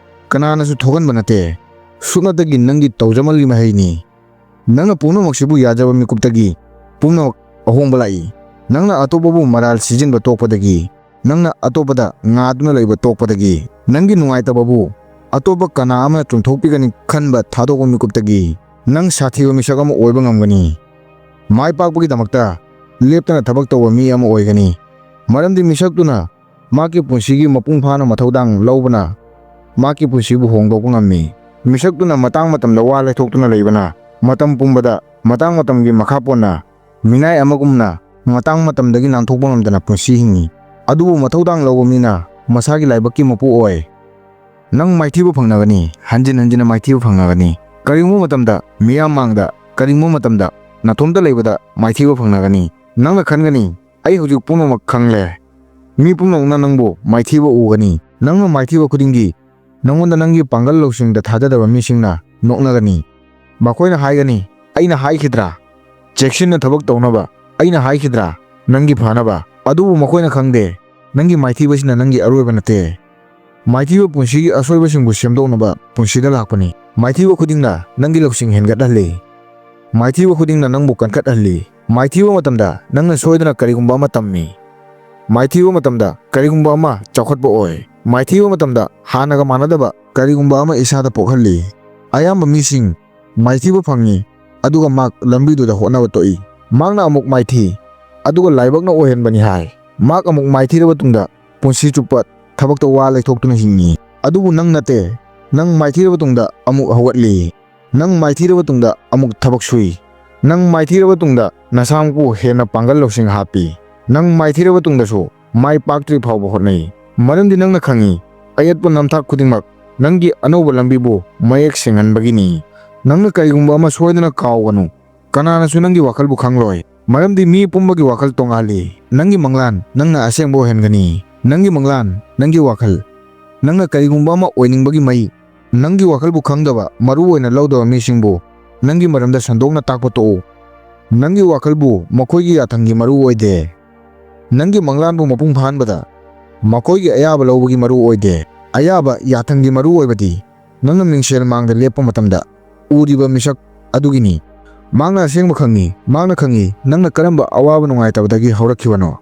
ꯀꯅꯥꯅꯁꯨ ꯊꯣꯛꯍꯟꯕ ꯅꯠꯇꯦ꯫ ꯁꯨꯞꯅꯇꯒꯤ ꯅꯪꯒꯤ ꯇꯧꯖꯃꯜꯒꯤ ꯃꯍꯩꯅꯤ꯫ ꯅꯪꯅ ꯄꯨꯝꯅꯃꯛꯁꯤꯕꯨ ꯌꯥꯖꯕ ꯃꯤꯀꯨꯞꯇꯒꯤ ꯄꯨꯝꯅꯃꯛ ꯑꯍꯣꯡꯕ ꯂꯥꯛꯏ꯫ ꯅꯪꯅ ꯑꯇꯣꯞꯄꯕꯨ ꯃꯔꯥꯜ ꯁꯤꯖꯤꯟꯕ ꯇꯣꯛꯄꯗꯒꯤ, ꯅꯪꯅ ꯑꯇꯣꯞꯄꯗ ꯉꯥꯗꯨꯅ ꯂꯩꯕ ꯇꯣꯛꯄꯗꯒꯤ, ꯅꯪꯒꯤ ꯅꯨꯡꯉꯥꯏꯇꯕꯕꯨ ꯑꯇꯣꯞꯄ ꯀꯅꯥ ꯑꯃꯅ ꯆꯨꯝꯊꯣꯛꯄꯤꯒꯅꯤ ꯈꯟꯕ ꯊꯥꯗꯣꯛꯄ ꯃꯤꯀꯨꯞꯇꯒꯤ, ꯅꯪ ꯁꯥꯊꯤꯕ ꯃꯤꯁꯛ ꯑꯃ ꯑꯣꯏꯕ ꯉꯝꯒꯅꯤ꯫ ꯃꯥꯏ ꯄꯥꯛꯄꯒꯤꯗꯃꯛꯇ ꯂꯦꯞꯇꯅ ꯊꯕꯛ ꯇꯧꯕ ꯃꯤ ꯑꯃ ꯑꯣꯏꯒꯅꯤ꯫ ꯃꯔꯝꯗꯤ ꯃꯤꯁꯛꯇꯨꯅ ꯃꯍꯥꯛꯀꯤ ꯄꯨꯟꯁꯤꯒꯤ ꯃꯄꯨꯡ ꯐꯥꯅ ꯃꯊꯧꯗꯥꯡ ꯂꯧꯕꯅ ꯃꯍꯥꯛꯀꯤ ꯄꯨꯟꯁꯤꯕꯨ ꯍꯣꯡꯗꯣꯛꯄ ꯉꯝꯃꯤ꯫ ꯃꯤꯁꯛꯇꯨꯅ ꯃꯇꯥꯡ ꯃꯇꯝꯗ ꯋꯥ ꯂꯩꯊꯣꯛꯇꯨꯅ ꯂꯩꯕꯅ ꯃꯇꯝ ꯄꯨꯝꯕꯗ ꯃꯇꯥꯡ ꯃꯇꯝꯒꯤ ꯃꯈꯥ ꯄꯣꯟꯅ ꯃꯤꯅꯥꯏ ꯑꯃꯒꯨꯝꯅ ꯃꯇꯥꯡ ꯃꯇꯝꯗꯒꯤ ꯅꯥꯟꯊꯣꯛꯄ ꯉꯝꯗꯅ ꯄꯨꯟꯁꯤ ꯍꯤꯡꯏ꯫ ꯑꯗꯨꯕꯨ ꯃꯊꯧꯗꯥꯡ ꯂꯧꯕ ꯃꯤꯅ ꯃꯁꯥꯒꯤ ꯂꯥꯏꯕꯛꯀꯤ ꯃꯄꯨ ꯑꯣꯏ꯫ ꯅꯪ ꯃꯥꯏꯊꯤꯕ ꯐꯪꯅꯒꯅꯤ, ꯍꯟꯖꯤꯟ ꯍꯟꯖꯤꯟꯅ ꯃꯥꯏꯊꯤꯕ ꯐꯪꯅꯒꯅꯤ꯫ ꯀꯔꯤꯒꯨꯝꯕ ꯃꯇꯝꯗ ꯃꯤꯌꯥꯝ ꯃꯥꯡꯗ, ꯀꯔꯤꯒꯨꯝꯕ ꯃꯇꯝꯗ ꯅꯥꯊꯣꯝꯇ ꯂꯩꯕꯗ ꯃꯥꯏꯊꯤꯕ ꯐꯪꯅꯒꯅꯤ꯫ ꯅꯪꯅ ꯈꯟꯒꯅꯤ, "ꯑꯩ ꯍꯧꯖꯤꯛ ꯄꯨꯝꯅꯃꯛ ꯈꯪꯂꯦ"꯫ ꯃꯤ ꯄꯨꯝꯅꯃꯛꯅ ꯅꯪꯕꯨ ꯃꯥꯏꯊꯤꯕ ꯎꯒꯅꯤ꯫ ꯅꯪꯅ ꯃꯥꯏꯊꯤꯕ ꯈꯨꯗꯤꯡꯒꯤ ꯅꯪꯉꯣꯟꯗ ꯅꯪꯒꯤ ꯄꯥꯡꯒꯜ ꯂꯧꯁꯤꯡꯗ ꯊꯥꯖꯗꯕ ꯃꯤꯁꯤꯡꯅ ꯅꯣꯛꯅꯒꯅꯤ꯫ ꯃꯈꯣꯏꯅ ꯍꯥꯏꯒꯅꯤ, "ꯑꯩꯅ ꯍꯥꯏꯈꯤꯗ꯭ꯔꯥ? ꯆꯦꯛꯁꯤꯟꯅ ꯊꯕꯛ ꯇꯧꯅꯕ ꯑꯩꯅ ꯍꯥꯏꯈꯤꯗ꯭ꯔꯥ? ꯅꯪꯒꯤ ꯐꯅꯕ"꯫ ꯑꯗꯨꯕꯨ ꯃꯈꯣꯏꯅ ꯈꯪꯗꯦ, ꯅꯪꯒꯤ ꯃꯥꯏꯊꯤꯕꯁꯤꯅ ꯅꯪꯒꯤ ꯑꯔꯣꯏꯕ ꯅꯠꯇꯦ꯫ ꯃꯥꯏꯊꯤꯕ ꯄꯨꯟꯁꯤꯒꯤ ꯑꯁꯣꯏꯕꯁꯤꯡꯕꯨ ꯁꯦꯝꯗꯣꯛꯅꯕ ꯄꯨꯟꯁꯤꯗ ꯂꯥꯛꯄꯅꯤ꯫ ꯃꯥꯏꯊꯤꯕ ꯈꯨꯗꯤꯡꯅ ꯅꯪꯒꯤ ꯂꯧꯁꯤꯡ ꯍꯦꯟꯒꯠꯍꯜꯂꯤ꯫ ꯃꯥꯏꯊꯤꯕ ꯈꯨꯗꯤꯡꯅ ꯅꯪꯕꯨ ꯀꯟꯈꯠꯍꯜꯂꯤ꯫ ꯃꯥꯏꯊꯤꯕ ꯃꯇꯝꯗ ꯅꯪꯅ ꯁꯣꯏꯗꯅ ꯀꯔꯤꯒꯨꯝꯕ ꯑꯃ ꯇꯝꯃꯤ꯫ ꯃꯥꯏꯊꯤꯕ ꯃꯇꯝꯗ ꯀꯔꯤꯒꯨꯝꯕ ꯑꯃ ꯆꯥꯎꯈꯠꯄ ꯑꯣꯏ꯫ ꯃꯥꯏꯊꯤꯕ ꯃꯇꯝꯗ ꯍꯥꯟꯅꯒ ꯃꯥꯟꯅꯗꯕ ꯀꯔꯤꯒꯨꯝꯕ ꯑꯃ ꯏꯁꯥꯗ ꯄꯣꯛꯍꯜꯂꯤ꯫ ꯑꯌꯥꯝꯕ ꯃꯤꯁꯤꯡ ꯃꯥꯏꯊꯤꯕ ꯐꯪꯏ, ꯑꯗꯨꯒ ꯃꯍꯥꯛ ꯂꯝꯕꯤꯗꯨꯗ ꯍꯣꯠꯅꯕ ꯇꯣꯛꯏ꯫ ꯃꯍꯥꯛꯅ ꯑꯃꯨꯛ ꯃꯥꯏꯊꯤ, ꯑꯗꯨꯒ ꯂꯥꯏꯕꯛꯅ ꯑꯣꯏꯍꯟꯕꯅꯤ ꯍꯥꯏ꯫ ꯃꯍꯥꯛ ꯑꯃꯨꯛ ꯃꯥꯏꯊꯤꯔꯕ ꯇꯨꯡꯗ ꯄꯨꯟꯁꯤ ꯆꯨꯞꯄ ꯊꯕꯛꯇ ꯋꯥ ꯂꯩꯊꯣꯛꯇꯨꯅ ꯍꯤꯡꯏ꯫ ꯑꯗꯨꯕꯨ ꯅꯪ ꯅꯠꯇꯦ, ꯅꯪ ꯃꯥꯏꯊꯤꯔꯕ ꯇꯨꯡꯗ ꯑꯃꯨꯛ ꯍꯧꯒꯠꯂꯤ꯫ ꯅꯪ ꯃꯥꯏꯊꯤꯔꯕ ꯇꯨꯡꯗ ꯑꯃꯨꯛ ꯊꯕꯛ ꯁꯨꯏ꯫ ꯅꯪ ꯃꯥꯏꯊꯤꯔꯕ ꯇꯨꯡꯗ ꯅꯁꯥꯃꯛꯄꯨ ꯍꯦꯟꯅ ꯄꯥꯡꯒꯜ ꯂꯧꯁꯤꯡ ꯍꯥꯞꯄꯤ꯫ ꯅꯪ ꯃꯥꯏꯊꯤꯔꯕ ꯇꯨꯡꯗꯁꯨ ꯃꯥꯏ ꯄꯥꯛꯇ꯭ꯔꯤ ꯐꯥꯎꯕ ꯍꯣꯠꯅꯩ꯫ ꯃꯔꯝꯗꯤ ꯅꯪꯅ ꯈꯪꯏ, ꯑꯌꯦꯠꯄ ꯅꯝꯊꯥꯛ ꯈꯨꯗꯤꯡꯃꯛ ꯅꯪꯒꯤ ꯑꯅꯧꯕ ꯂꯝꯕꯤꯕꯨ ꯃꯌꯦꯛ ꯁꯦꯡꯍꯟꯕꯒꯤꯅꯤ꯫ ꯅꯪꯅ ꯀꯔꯤꯒꯨꯝꯕ ꯑꯃ ꯁꯣꯏꯗꯅ ꯀꯥꯎꯒꯅꯨ꯫ ꯀꯅꯥꯅꯁꯨ ꯅꯪꯒꯤ ꯋꯥꯈꯜꯕꯨ ꯈꯪꯂꯣꯏ, ꯃꯔꯝꯗꯤ ꯃꯤ ꯄꯨꯝꯕꯒꯤ ꯋꯥꯈꯜ ꯇꯣꯉꯥꯜꯂꯤ꯫ ꯅꯪꯒꯤ ꯃꯪꯂꯥꯟ ꯅꯪꯅ ꯑꯁꯦꯡꯕ ꯑꯣꯏꯍꯟꯒꯅꯤ꯫ ꯅꯪꯒꯤ ꯃꯪꯂꯥꯟ, ꯅꯪꯒꯤ ꯋꯥꯈꯜ, ꯅꯪꯅ ꯀꯔꯤꯒꯨꯝꯕ ꯑꯃ ꯑꯣꯏꯅꯤꯡꯕꯒꯤ ꯃꯩ꯫ ꯅꯪꯒꯤ ꯋꯥꯈꯜꯕꯨ ꯈꯪꯗꯕ, ꯃꯔꯨ ꯑꯣꯏꯅ ꯂꯧꯗꯕ ꯃꯤꯁꯤꯡꯕꯨ ꯅꯪꯒꯤ ꯃꯔꯝꯗ ꯁꯟꯗꯣꯛꯅ ꯇꯥꯛꯄ ꯇꯣꯛꯎ꯫ ꯅꯪꯒꯤ ꯋꯥꯈꯜꯕꯨ ꯃꯈꯣꯏꯒꯤ ꯌꯥꯊꯪꯒꯤ ꯃꯔꯨ ꯑꯣꯏꯗꯦ꯫ ꯅꯪꯒꯤ ꯃꯪꯂꯥꯟꯕꯨ ꯃꯄꯨꯡ ꯐꯥꯍꯟꯕꯗ ꯃꯈꯣꯏꯒꯤ ꯑꯌꯥꯕ ꯂꯧꯕꯒꯤ ꯃꯔꯨ ꯑꯣꯏꯗꯦ꯫ ꯑꯌꯥꯕ ꯌꯥꯊꯪꯒꯤ ꯃꯔꯨ ꯑꯣꯏꯕꯗꯤ ꯅꯪꯅ ꯃꯤꯡꯁꯦꯜ ꯃꯥꯡꯗ ꯂꯦꯞꯄ ꯃꯇꯝꯗ ꯎꯔꯤꯕ ꯃꯤꯁꯛ ꯑꯗꯨꯒꯤꯅꯤ꯫ ꯃꯍꯥꯛꯅ ꯑꯁꯦꯡꯕ ꯈꯪꯏ꯫ ꯃꯍꯥꯛꯅ ꯈꯪꯏ ꯅꯪꯅ ꯀꯔꯝꯕ ꯑꯋꯥꯕ ꯅꯨꯡꯉꯥꯏꯇꯕꯗꯒꯤ ꯍꯧꯔꯛꯈꯤꯕꯅꯣ꯫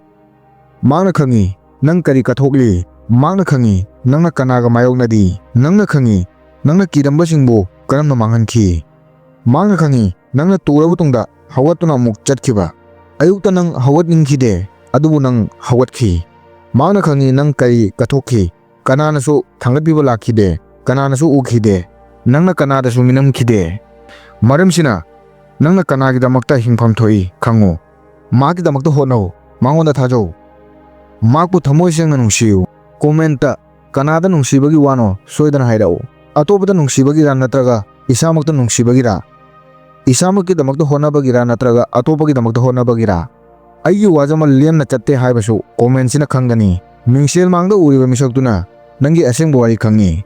ꯃꯍꯥꯛꯅ ꯈꯪꯏ ꯅꯪ ꯀꯔꯤ ꯀꯠꯊꯣꯛꯂꯤ꯫ ꯃꯍꯥꯛꯅ ꯈꯪꯏ ꯅꯪꯅ ꯀꯅꯥꯒ ꯃꯥꯌꯣꯛꯅꯔꯤ꯫ ꯅꯪꯅ ꯈꯪꯏ ꯅꯪꯅ ꯀꯤꯔꯝꯕꯁꯤꯡꯕꯨ ꯀꯔꯝꯅ ꯃꯥꯡꯍꯟꯈꯤ꯫ ꯃꯍꯥꯛꯅ ꯈꯪꯏ ꯅꯪꯅ ꯇꯨꯔꯕ ꯇꯨꯡꯗ ꯍꯧꯒꯠꯇꯨꯅ ꯑꯃꯨꯛ ꯆꯠꯈꯤꯕ꯫ ꯑꯌꯨꯛꯇ ꯅꯪ ꯍꯧꯒꯠꯅꯤꯡꯈꯤꯗꯦ, ꯑꯗꯨꯕꯨ ꯅꯪ ꯍꯧꯒꯠꯈꯤ꯫ ꯃꯍꯥꯛꯅ ꯈꯪꯏ ꯅꯪ ꯀꯔꯤ ꯀꯠꯊꯣꯛꯈꯤ꯫ ꯀꯅꯥꯅꯁꯨ ꯊꯥꯡꯒꯠꯄꯤꯕ ꯂꯥꯛꯈꯤꯗꯦ, ꯀꯅꯥꯅꯁꯨ ꯎꯈꯤꯗꯦ꯫ ꯅꯪꯅ ꯀꯅꯥꯗꯁꯨ ꯃꯤꯅꯝꯈꯤꯗꯦ꯫ ꯃꯔꯝꯁꯤꯅ ꯅꯪꯅ ꯀꯅꯥꯒꯤꯗꯃꯛꯇ ꯍꯤꯡꯐꯝ ꯊꯣꯛꯏ ꯈꯪꯉꯨ꯫ ꯃꯍꯥꯛꯀꯤꯗꯃꯛꯇ ꯍꯣꯠꯅꯧ, ꯃꯉꯣꯟꯗ ꯊꯥꯖꯧ꯫ ꯃꯍꯥꯛꯄꯨ ꯊꯃꯣꯏ ꯁꯦꯡꯅ ꯅꯨꯡꯁꯤꯌꯨ꯫ ꯀꯣꯃꯦꯟꯠꯇ ꯀꯅꯥꯗ ꯅꯨꯡꯁꯤꯕꯒꯤ ꯋꯥꯅꯣ ꯁꯣꯏꯗꯅ ꯍꯥꯏꯔꯛꯎ꯫ ꯑꯇꯣꯞꯄꯗ ꯅꯨꯡꯁꯤꯕꯒꯤꯔꯥ ꯅꯠꯇ꯭ꯔꯒ ꯏꯁꯥꯃꯛꯇ ꯅꯨꯡꯁꯤꯕꯒꯤꯔꯥ? ꯏꯁꯥꯃꯛꯀꯤꯗꯃꯛꯇ ꯍꯣꯠꯅꯕꯒꯤꯔꯥ ꯅꯠꯇ꯭ꯔꯒ ꯑꯇꯣꯞꯄꯒꯤꯗꯃꯛꯇ ꯍꯣꯠꯅꯕꯒꯤꯔꯥ? ꯑꯩꯒꯤ ꯋꯥꯖꯃꯜ ꯂꯦꯝꯅ ꯆꯠꯇꯦ ꯍꯥꯏꯕꯁꯨ ꯀꯣꯃꯦꯟꯠꯁꯤꯅ ꯈꯪꯒꯅꯤ꯫ ꯃꯤꯡꯁꯦꯜ ꯃꯥꯡꯗ ꯎꯔꯤꯕ ꯃꯤꯁꯛꯇꯨꯅ ꯅꯪꯒꯤ ꯑꯁꯦꯡꯕ ꯋꯥꯔꯤ ꯈꯪꯏ꯫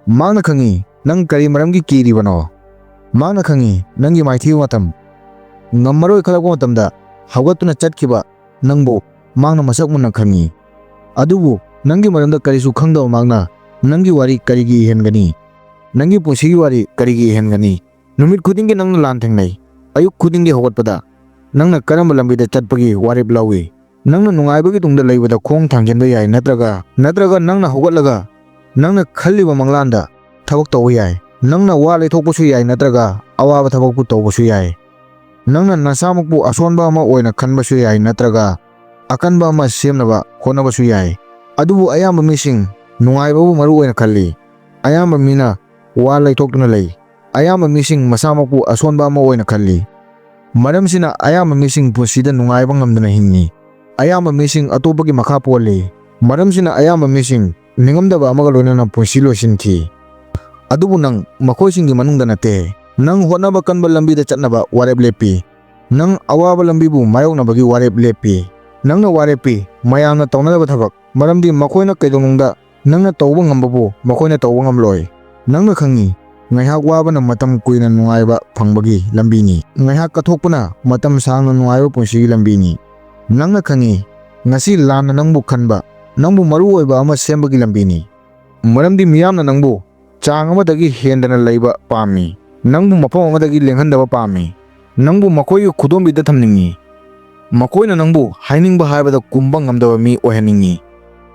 ꯃꯍꯥꯛꯅ ꯈꯪꯏ ꯅꯪ ꯀꯔꯤ ꯃꯔꯝꯒꯤ ꯀꯤꯔꯤꯕꯅꯣ꯫ ꯃꯍꯥꯛꯅ ꯈꯪꯏ ꯅꯪꯒꯤ ꯃꯥꯏꯊꯤꯕ ꯃꯇꯝ ꯉꯝꯃꯔꯣꯏ ꯈꯜꯂꯛꯄ ꯃꯇꯝꯗ ꯍꯧꯒꯠꯇꯨꯅ ꯆꯠꯈꯤꯕ ꯅꯪꯕꯨ ꯃꯍꯥꯛꯅ ꯃꯁꯛ ꯃꯨꯟꯅ ꯈꯪꯏ꯫ ꯑꯗꯨꯕꯨ ꯅꯪꯒꯤ ꯃꯔꯝꯗ ꯀꯔꯤꯁꯨ ꯈꯪꯗꯕ ꯃꯍꯥꯛꯅ ꯅꯪꯒꯤ ꯋꯥꯔꯤ ꯀꯔꯤꯒꯤ ꯏꯍꯟꯒꯅꯤ? ꯅꯪꯒꯤ ꯄꯨꯟꯁꯤꯒꯤ ꯋꯥꯔꯤ ꯀꯔꯤꯒꯤ ꯏꯍꯟꯒꯅꯤ? ꯅꯨꯃꯤꯠ ꯈꯨꯗꯤꯡꯒꯤ ꯅꯪꯅ ꯂꯥꯟ ꯊꯦꯡꯅꯩ꯫ ꯑꯌꯨꯛ ꯈꯨꯗꯤꯡꯒꯤ ꯍꯧꯒꯠꯄꯗ ꯅꯪꯅ ꯀꯔꯝꯕ ꯂꯝꯕꯤꯗ ꯆꯠꯄꯒꯤ ꯋꯥꯔꯦꯞ ꯂꯧꯏ? ꯅꯪꯅ ꯅꯨꯡꯉꯥꯏꯕꯒꯤ ꯇꯨꯡꯗ ꯂꯩꯕꯗ ꯈꯣꯡ ꯊꯥꯡꯖꯤꯟꯕ ꯌꯥꯏ, ꯅꯠꯇ꯭ꯔꯒ, ꯅꯠꯇ꯭ꯔꯒ ꯅꯪꯅ ꯍꯧꯒꯠꯂꯒ ꯅꯪꯅ ꯈꯜꯂꯤꯕ ꯃꯪꯂꯥꯟꯗ ꯊꯕꯛ ꯇꯧꯕ ꯌꯥꯏ꯫ ꯅꯪꯅ ꯋꯥ ꯂꯩꯊꯣꯛꯄꯁꯨ ꯌꯥꯏ, ꯅꯠꯇ꯭ꯔꯒ ꯑꯋꯥꯕ ꯊꯕꯛꯄꯨ ꯇꯧꯕꯁꯨ ꯌꯥꯏ꯫ ꯅꯪꯅ ꯅꯁꯥꯃꯛꯄꯨ ꯑꯁꯣꯟꯕ ꯑꯃ ꯑꯣꯏꯅ ꯈꯟꯕꯁꯨ ꯌꯥꯏ, ꯅꯠꯇ꯭ꯔꯒ ꯑꯀꯟꯕ ꯑꯃ ꯁꯦꯝꯅꯕ ꯍꯣꯠꯅꯕꯁꯨ ꯌꯥꯏ꯫ ꯑꯗꯨꯕꯨ ꯑꯌꯥꯝꯕ ꯃꯤꯁꯤꯡ ꯅꯨꯡꯉꯥꯏꯕꯕꯨ ꯃꯔꯨ ꯑꯣꯏꯅ ꯈꯜꯂꯤ꯫ ꯑꯌꯥꯝꯕ ꯃꯤꯅ ꯋꯥ ꯂꯩꯊꯣꯛꯇꯨꯅ ꯂꯩ꯫ ꯑꯌꯥꯝꯕ ꯃꯤꯁꯤꯡ ꯃꯁꯥꯃꯛꯄꯨ ꯑꯁꯣꯟꯕ ꯑꯃ ꯑꯣꯏꯅ ꯈꯜꯂꯤ꯫ ꯃꯔꯝꯁꯤꯅ ꯑꯌꯥꯝꯕ ꯃꯤꯁꯤꯡ ꯄꯨꯟꯁꯤꯗ ꯅꯨꯡꯉꯥꯏꯕ ꯉꯝꯗꯅ ꯍꯤꯡꯏ꯫ ꯑꯌꯥꯝꯕ ꯃꯤꯁꯤꯡ ꯑꯇꯣꯞꯄꯒꯤ ꯃꯈꯥ ꯄꯣꯜꯂꯤ꯫ ꯃꯔꯝꯁꯤꯅ ꯑꯌꯥꯝꯕ ꯃꯤꯁꯤꯡ ꯅꯤꯡꯉꯝꯗꯕ ꯑꯃꯒ ꯂꯣꯏꯅꯅ ꯄꯨꯟꯁꯤ ꯂꯣꯏꯁꯤꯟꯈꯤ꯫ ꯑꯗꯨꯕꯨ ꯅꯪ ꯃꯈꯣꯏꯁꯤꯡꯒꯤ ꯃꯅꯨꯡꯗ ꯅꯠꯇꯦ꯫ ꯅꯪ ꯍꯣꯠꯅꯕ ꯀꯟꯕ ꯂꯝꯕꯤꯗ ꯆꯠꯅꯕ ꯋꯥꯔꯦꯞ ꯂꯦꯞꯄꯤ꯫ ꯅꯪ ꯑꯋꯥꯕ ꯂꯝꯕꯤꯕꯨ ꯃꯥꯌꯣꯛꯅꯕꯒꯤ ꯋꯥꯔꯦꯞ ꯂꯦꯞꯄꯤ꯫ ꯅꯪꯅ ꯋꯥꯔꯦꯞ ꯄꯤ, ꯃꯌꯥꯝꯅ ꯇꯧꯅꯗꯕ ꯊꯕꯛ, ꯃꯔꯝꯗꯤ ꯃꯈꯣꯏꯅ ꯀꯩꯗꯧꯅꯨꯡꯗ ꯅꯪꯅ ꯇꯧꯕ ꯉꯝꯕꯕꯨ ꯃꯈꯣꯏꯅ ꯇꯧꯕ ꯉꯝꯂꯣꯏ꯫ ꯅꯪꯅ ꯈꯪꯏ, ꯉꯥꯏꯍꯥꯛ ꯋꯥꯕꯅ ꯃꯇꯝ ꯀꯨꯏꯅ ꯅꯨꯡꯉꯥꯏꯕ ꯐꯪꯕꯒꯤ ꯂꯝꯕꯤꯅꯤ꯫ ꯉꯥꯏꯍꯥꯛ ꯀꯠꯊꯣꯛꯄꯅ ꯃꯇꯝ ꯁꯥꯡꯅ ꯅꯨꯡꯉꯥꯏꯕ ꯄꯨꯟꯁꯤꯒꯤ ꯂꯝꯕꯤꯅꯤ꯫ ꯅꯪꯅ ꯈꯪꯏ, ꯉꯁꯤ ꯂꯥꯟꯅ ꯅꯪꯕꯨ ꯈꯟꯕ, ꯅꯪꯕꯨ ꯃꯔꯨ ꯑꯣꯏꯕ ꯑꯃ ꯁꯦꯝꯕꯒꯤ ꯂꯝꯕꯤꯅꯤ꯫ ꯃꯔꯝꯗꯤ ꯃꯤꯌꯥꯝꯅ ꯅꯪꯕꯨ ꯆꯥꯡ ꯑꯃꯗꯒꯤ ꯍꯦꯟꯗꯅ ꯂꯩꯕ ꯄꯥꯝꯃꯤ꯫ ꯅꯪꯕꯨ ꯃꯐꯝ ꯑꯃꯗꯒꯤ ꯂꯦꯡꯍꯟꯗꯕ ꯄꯥꯝꯃꯤ꯫ ꯅꯪꯕꯨ ꯃꯈꯣꯏꯒꯤ ꯈꯨꯗꯣꯝꯕꯤꯗ ꯊꯝꯅꯤꯡꯏ꯫ ꯃꯈꯣꯏꯅ ꯅꯪꯕꯨ ꯍꯥꯏꯅꯤꯡꯕ ꯍꯥꯏꯕꯗ ꯀꯨꯝꯕ ꯉꯝꯗꯕ ꯃꯤ ꯑꯣꯏꯍꯟꯅꯤꯡꯏ꯫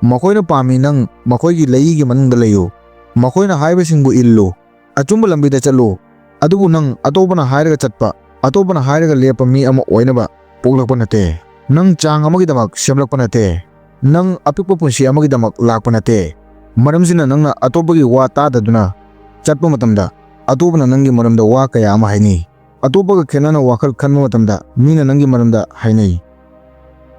ꯃꯈꯣꯏꯅ ꯄꯥꯝꯃꯤ ꯅꯪ ꯃꯈꯣꯏꯒꯤ ꯂꯩꯏꯒꯤ ꯃꯅꯨꯡꯗ ꯂꯩꯌꯨ꯫ ꯃꯈꯣꯏꯅ ꯍꯥꯏꯕꯁꯤꯡꯕꯨ ꯏꯜꯂꯨ꯫ ꯑꯆꯨꯝꯕ ꯂꯝꯕꯤꯗ ꯆꯠꯂꯨ꯫ ꯑꯗꯨꯕꯨ ꯅꯪ ꯑꯇꯣꯞꯄꯅ ꯍꯥꯏꯔꯒ ꯆꯠꯄ, ꯑꯇꯣꯞꯄꯅ ꯍꯥꯏꯔꯒ ꯂꯦꯞꯄ ꯃꯤ ꯑꯃ ꯑꯣꯏꯅꯕ ꯄꯣꯛꯂꯛꯄ ꯅꯠꯇꯦ꯫ ꯅꯪ ꯆꯥꯡ ꯑꯃꯒꯤꯗꯃꯛ ꯁꯦꯝꯂꯛꯄ ꯅꯠꯇꯦ꯫ ꯅꯪ ꯑꯄꯤꯛꯄ ꯄꯨꯟꯁꯤ ꯑꯃꯒꯤꯗꯃꯛ ꯂꯥꯛꯄ ꯅꯠꯇꯦ꯫ ꯃꯔꯝꯁꯤꯅ ꯅꯪꯅ ꯑꯇꯣꯞꯄꯒꯤ ꯋꯥ ꯇꯥꯗꯗꯨꯅ ꯆꯠꯄ ꯃꯇꯝꯗ, ꯑꯇꯣꯞꯄꯅ ꯅꯪꯒꯤ ꯃꯔꯝꯗ ꯋꯥ ꯀꯌꯥ ꯑꯃ ꯍꯥꯏꯅꯩ꯫ ꯑꯇꯣꯞꯄꯒ ꯈꯦꯠꯅꯅ ꯋꯥꯈꯜ ꯈꯟꯕ ꯃꯇꯝꯗ, ꯃꯤꯅ ꯅꯪꯒꯤ ꯃꯔꯝꯗ ꯍꯥꯏꯅꯩ꯫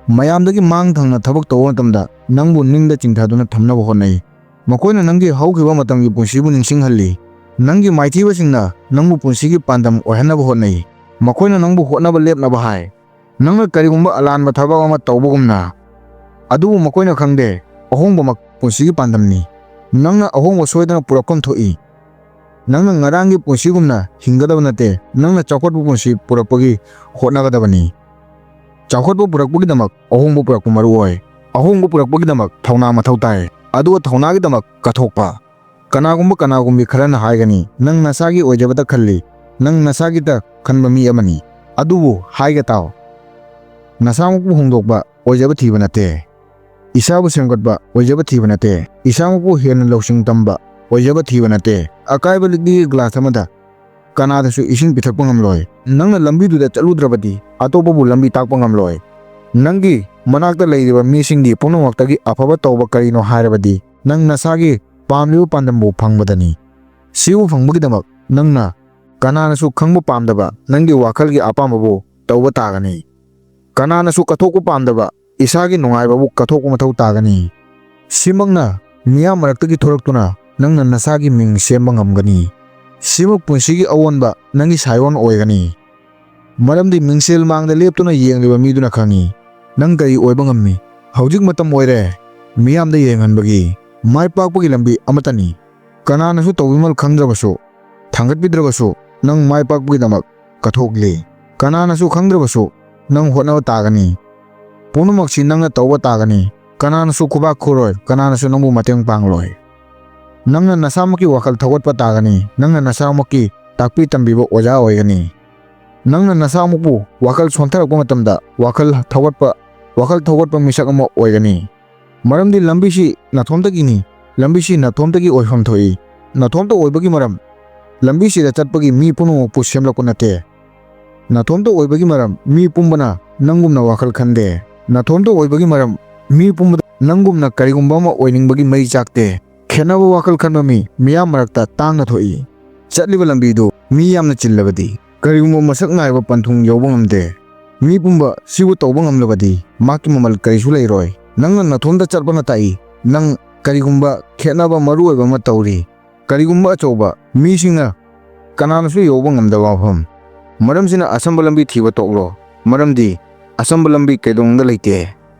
ꯃꯌꯥꯝꯗꯒꯤ ꯃꯥꯡ ꯊꯪꯅ ꯊꯕꯛ ꯇꯧꯕ ꯃꯇꯝꯗ, ꯅꯪꯕꯨ ꯅꯤꯡꯗ ꯆꯤꯡꯊꯗꯨꯅ ꯊꯝꯅꯕ ꯍꯣꯠꯅꯩ꯫ ꯃꯈꯣꯏꯅ ꯅꯪꯒꯤ ꯍꯧꯈꯤꯕ ꯃꯇꯝꯒꯤ ꯄꯨꯟꯁꯤꯕꯨ ꯅꯤꯡꯁꯤꯡꯍꯜꯂꯤ꯫ ꯅꯪꯒꯤ ꯃꯥꯏꯊꯤꯕꯁꯤꯡꯅ ꯅꯪꯕꯨ ꯄꯨꯟꯁꯤꯒꯤ ꯄꯥꯟꯗꯝ ꯑꯣꯏꯍꯟꯅꯕ ꯍꯣꯠꯅꯩ꯫ ꯃꯈꯣꯏꯅ ꯅꯪꯕꯨ ꯍꯣꯠꯅꯕ ꯂꯦꯞꯅꯕ ꯍꯥꯏ, ꯅꯪꯅ ꯀꯔꯤꯒꯨꯝꯕ ꯑꯂꯥꯟꯕ ꯊꯕꯛ ꯑꯃ ꯇꯧꯕꯒꯨꯝꯅ꯫ ꯑꯗꯨꯕꯨ ꯃꯈꯣꯏꯅ ꯈꯪꯗꯦ, ꯑꯍꯣꯡꯕꯃꯛ ꯄꯨꯟꯁꯤꯒꯤ ꯄꯥꯟꯗꯝꯅꯤ꯫ ꯅꯪꯅ ꯑꯍꯣꯡꯕ ꯁꯣꯏꯗꯅ ꯄꯨꯔꯛꯐꯝ ꯊꯣꯛꯏ꯫ ꯅꯪꯅ ꯉꯔꯥꯡꯒꯤ ꯄꯨꯟꯁꯤꯒꯨꯝꯅ ꯍꯤꯡꯒꯗꯕ ꯅꯠꯇꯦ, ꯅꯪꯅ ꯆꯥꯎꯈꯠꯄ ꯄꯨꯟꯁꯤ ꯄꯨꯔꯛꯄꯒꯤ ꯍꯣꯠꯅꯒꯗꯕꯅꯤ꯫ ꯆꯥꯎꯈꯠꯄ ꯄꯨꯔꯛꯄꯒꯤꯗꯃꯛ ꯑꯍꯣꯡꯕ ꯄꯨꯔꯛꯄ ꯃꯔꯨ ꯑꯣꯏ꯫ ꯑꯍꯣꯡꯕ ꯄꯨꯔꯛꯄꯒꯤꯗꯃꯛ ꯊꯧꯅꯥ ꯃꯊꯧ ꯇꯥꯏ, ꯑꯗꯨꯒ ꯊꯧꯅꯥꯒꯤꯗꯃꯛ ꯀꯠꯊꯣꯛꯄ꯫ ꯀꯅꯥꯒꯨꯝꯕ ꯀꯅꯥꯒꯨꯝꯕꯤ ꯈꯔꯅ ꯍꯥꯏꯒꯅꯤ, "ꯅꯪ ꯅꯁꯥꯒꯤ ꯑꯣꯏꯖꯕꯇ ꯈꯜꯂꯤ, ꯅꯪ ꯅꯁꯥꯒꯤꯇ ꯈꯟꯕ ꯃꯤ ꯑꯃꯅꯤ"꯫ ꯑꯗꯨꯕꯨ ꯍꯥꯏꯒꯦ ꯇꯥꯎ, ꯅꯁꯥꯃꯛꯄꯨ ꯍꯣꯡꯗꯣꯛꯄ ꯑꯣꯏꯖꯕ ꯊꯤꯕ ꯅꯠꯇꯦ, ꯏꯁꯥꯕꯨ ꯁꯦꯝꯒꯠꯄ ꯑꯣꯏꯖꯕ ꯊꯤꯕ ꯅꯠꯇꯦ, ꯏꯁꯥꯃꯛꯄꯨ ꯍꯦꯟꯅ ꯂꯧꯁꯤꯡ ꯇꯝꯕ ꯑꯣꯏꯖꯕ ꯊꯤꯕ ꯅꯠꯇꯦ꯫ ꯑꯀꯥꯏꯕ ꯂꯤꯛꯂꯤꯒꯤ ꯒ꯭ꯂꯥꯁ ꯑꯃꯗ ꯀꯅꯥꯗꯁꯨ ꯏꯁꯤꯡ ꯄꯤꯊꯛꯄ ꯉꯝꯂꯣꯏ꯫ ꯅꯪꯅ ꯂꯝꯕꯤꯗꯨꯗ ꯆꯠꯂꯨꯗ꯭ꯔꯕꯗꯤ ꯑꯇꯣꯞꯄꯕꯨ ꯂꯝꯕꯤ ꯇꯥꯛꯄ ꯉꯝꯂꯣꯏ꯫ ꯅꯪꯒꯤ ꯃꯅꯥꯛꯇ ꯂꯩꯔꯤꯕ ꯃꯤꯁꯤꯡꯒꯤ ꯄꯨꯝꯅꯃꯛꯇꯒꯤ ꯑꯐꯕ ꯇꯧꯕ ꯀꯔꯤꯅꯣ ꯍꯥꯏꯔꯕꯗꯤ ꯅꯪ ꯅꯁꯥꯒꯤ ꯄꯥꯝꯂꯤꯕ ꯄꯥꯟꯗꯝꯕꯨ ꯐꯪꯕꯗꯅꯤ꯫ ꯁꯤꯕꯨ ꯐꯪꯕꯒꯤꯗꯃꯛ ꯅꯪꯅ ꯀꯅꯥꯅꯁꯨ ꯈꯪꯕ ꯄꯥꯝꯗꯕ ꯅꯪꯒꯤ ꯋꯥꯈꯜꯒꯤ ꯑꯄꯥꯝꯕꯕꯨ ꯇꯧꯕ ꯇꯥꯒꯅꯤ꯫ ꯀꯅꯥꯅꯁꯨ ꯀꯠꯊꯣꯛꯄ ꯄꯥꯝꯗꯕ ꯏꯁꯥꯒꯤ ꯅꯨꯡꯉꯥꯏꯕꯕꯨ ꯀꯠꯊꯣꯛꯄ ꯃꯊꯧ ꯇꯥꯒꯅꯤ꯫ ꯁꯤꯃꯛꯅ ꯃꯤꯌꯥꯝ ꯃꯔꯛꯇꯒꯤ ꯊꯣꯔꯛꯇꯨꯅ ꯅꯪꯅ ꯅꯁꯥꯒꯤ ꯃꯤꯡ ꯁꯦꯝꯕ ꯉꯝꯒꯅꯤ꯫ ꯁꯤꯃꯛ ꯄꯨꯟꯁꯤꯒꯤ ꯑꯑꯣꯟꯕ ꯅꯪꯒꯤ ꯁꯥꯏꯑꯣꯟ ꯑꯣꯏꯒꯅꯤ꯫ ꯃꯔꯝꯗꯤ ꯃꯤꯡꯁꯦꯜ ꯃꯥꯡꯗ ꯂꯦꯞꯇꯨꯅ ꯌꯦꯡꯂꯤꯕ ꯃꯤꯗꯨꯅ ꯈꯪꯏ ꯅꯪ ꯀꯔꯤ ꯑꯣꯏꯕ ꯉꯝꯃꯤ꯫ ꯍꯧꯖꯤꯛ ꯃꯇꯝ ꯑꯣꯏꯔꯦ ꯃꯤꯌꯥꯝꯗ ꯌꯦꯡꯍꯟꯕꯒꯤ꯫ ꯃꯥꯏ ꯄꯥꯛꯄꯒꯤ ꯂꯝꯕꯤ ꯑꯃꯠꯇꯅꯤ꯫ ꯀꯅꯥꯅꯁꯨ ꯇꯧꯕꯤꯃꯜ ꯈꯪꯗ꯭ꯔꯕꯁꯨ, ꯊꯥꯡꯒꯠꯄꯤꯗ꯭ꯔꯕꯁꯨ, ꯅꯪ ꯃꯥꯏ ꯄꯥꯛꯄꯒꯤꯗꯃꯛ ꯀꯠꯊꯣꯛꯂꯤ꯫ ꯀꯅꯥꯅꯁꯨ ꯈꯪꯗ꯭ꯔꯕꯁꯨ, ꯅꯪ ꯍꯣꯠꯅꯕ ꯇꯥꯒꯅꯤ꯫ ꯄꯨꯝꯅꯃꯛꯁꯤ ꯅꯪꯅ ꯇꯧꯕ ꯇꯥꯒꯅꯤ꯫ ꯀꯅꯥꯅꯁꯨ ꯈꯨꯕꯥꯛ ꯈꯨꯔꯣꯏ, ꯀꯅꯥꯅꯁꯨ ꯅꯪꯕꯨ ꯃꯇꯦꯡ ꯄꯥꯡꯂꯣꯏ꯫ ꯅꯪꯅ ꯅꯁꯥꯃꯛꯀꯤ ꯋꯥꯈꯜ ꯊꯧꯒꯠꯄ ꯇꯥꯒꯅꯤ꯫ ꯅꯪꯅ ꯅꯁꯥꯃꯛꯀꯤ ꯇꯥꯛꯄꯤ ꯇꯝꯕꯤꯕ ꯑꯣꯖꯥ ꯑꯣꯏꯒꯅꯤ꯫ ꯅꯪꯅ ꯅꯁꯥꯃꯛꯄꯨ ꯋꯥꯈꯜ ꯁꯣꯟꯊꯔꯛꯄ ꯃꯇꯝꯗ ꯋꯥꯈꯜ ꯊꯧꯒꯠꯄ, ꯋꯥꯈꯜ ꯊꯧꯒꯠꯄ ꯃꯤꯁꯛ ꯑꯃ ꯑꯣꯏꯒꯅꯤ꯫ ꯃꯔꯝꯗꯤ ꯂꯝꯕꯤꯁꯤ ꯅꯊꯣꯝꯇꯒꯤꯅꯤ꯫ ꯂꯝꯕꯤꯁꯤ ꯅꯊꯣꯝꯇꯒꯤ ꯑꯣꯏꯐꯝ ꯊꯣꯛꯏ꯫ ꯅꯊꯣꯝꯇ ꯑꯣꯏꯕꯒꯤ ꯃꯔꯝ, ꯂꯝꯕꯤꯁꯤꯗ ꯆꯠꯄꯒꯤ ꯃꯤ ꯄꯨꯝꯅꯃꯛꯄꯨ ꯁꯦꯝꯂꯛꯄ ꯅꯠꯇꯦ꯫ ꯅꯊꯣꯝꯇ ꯑꯣꯏꯕꯒꯤ ꯃꯔꯝ, ꯃꯤ ꯄꯨꯝꯕꯅ ꯅꯪꯒꯨꯝꯅ ꯋꯥꯈꯜ ꯈꯟꯗꯦ꯫ ꯅꯊꯣꯝꯇ ꯑꯣꯏꯕꯒꯤ ꯃꯔꯝ, ꯃꯤ ꯄꯨꯝꯕꯗ ꯅꯪꯒꯨꯝꯅ ꯀꯔꯤꯒꯨꯝꯕ ꯑꯃ ꯑꯣꯏꯅꯤꯡꯕꯒꯤ ꯃꯩ ꯆꯥꯛꯇꯦ꯫ ꯈꯦꯠꯅꯕ ꯋꯥꯈꯜ ꯈꯟꯕ ꯃꯤ ꯃꯤꯌꯥꯝ ꯃꯔꯛꯇ ꯇꯥꯡꯅ ꯊꯣꯛꯏ꯫ ꯆꯠꯂꯤꯕ ꯂꯝꯕꯤꯗꯨ ꯃꯤ ꯌꯥꯝꯅ ꯆꯤꯜꯂꯕꯗꯤ ꯀꯔꯤꯒꯨꯝꯕ ꯃꯁꯛ ꯅꯥꯏꯕ ꯄꯟꯊꯨꯡ ꯌꯧꯕ ꯉꯝꯗꯦ꯫ ꯃꯤ ꯄꯨꯝꯕ ꯁꯤꯕꯨ ꯇꯧꯕ ꯉꯝꯂꯕꯗꯤ ꯃꯍꯥꯛꯀꯤ ꯃꯃꯜ ꯀꯔꯤꯁꯨ ꯂꯩꯔꯣꯏ꯫ ꯅꯪꯅ ꯅꯊꯣꯝꯇ ꯆꯠꯄꯅ ꯇꯥꯛꯏ ꯅꯪ ꯀꯔꯤꯒꯨꯝꯕ ꯈꯦꯠꯅꯕ ꯃꯔꯨ ꯑꯣꯏꯕ ꯑꯃ ꯇꯧꯔꯤ꯫ ꯀꯔꯤꯒꯨꯝꯕ ꯑꯆꯧꯕ ꯃꯤꯁꯤꯡꯅ ꯀꯅꯥꯅꯁꯨ ꯌꯧꯕ ꯉꯝꯗꯕ ꯃꯐꯝ꯫ ꯃꯔꯝꯁꯤꯅ ꯑꯆꯝꯕ ꯂꯝꯕꯤ ꯊꯤꯕ ꯇꯣꯛꯂꯣ꯫ ꯃꯔꯝꯗꯤ ꯑꯆꯝꯕ ꯂꯝꯕꯤ ꯀꯩꯗꯧꯅꯨꯡꯗ ꯂꯩꯇꯦ꯫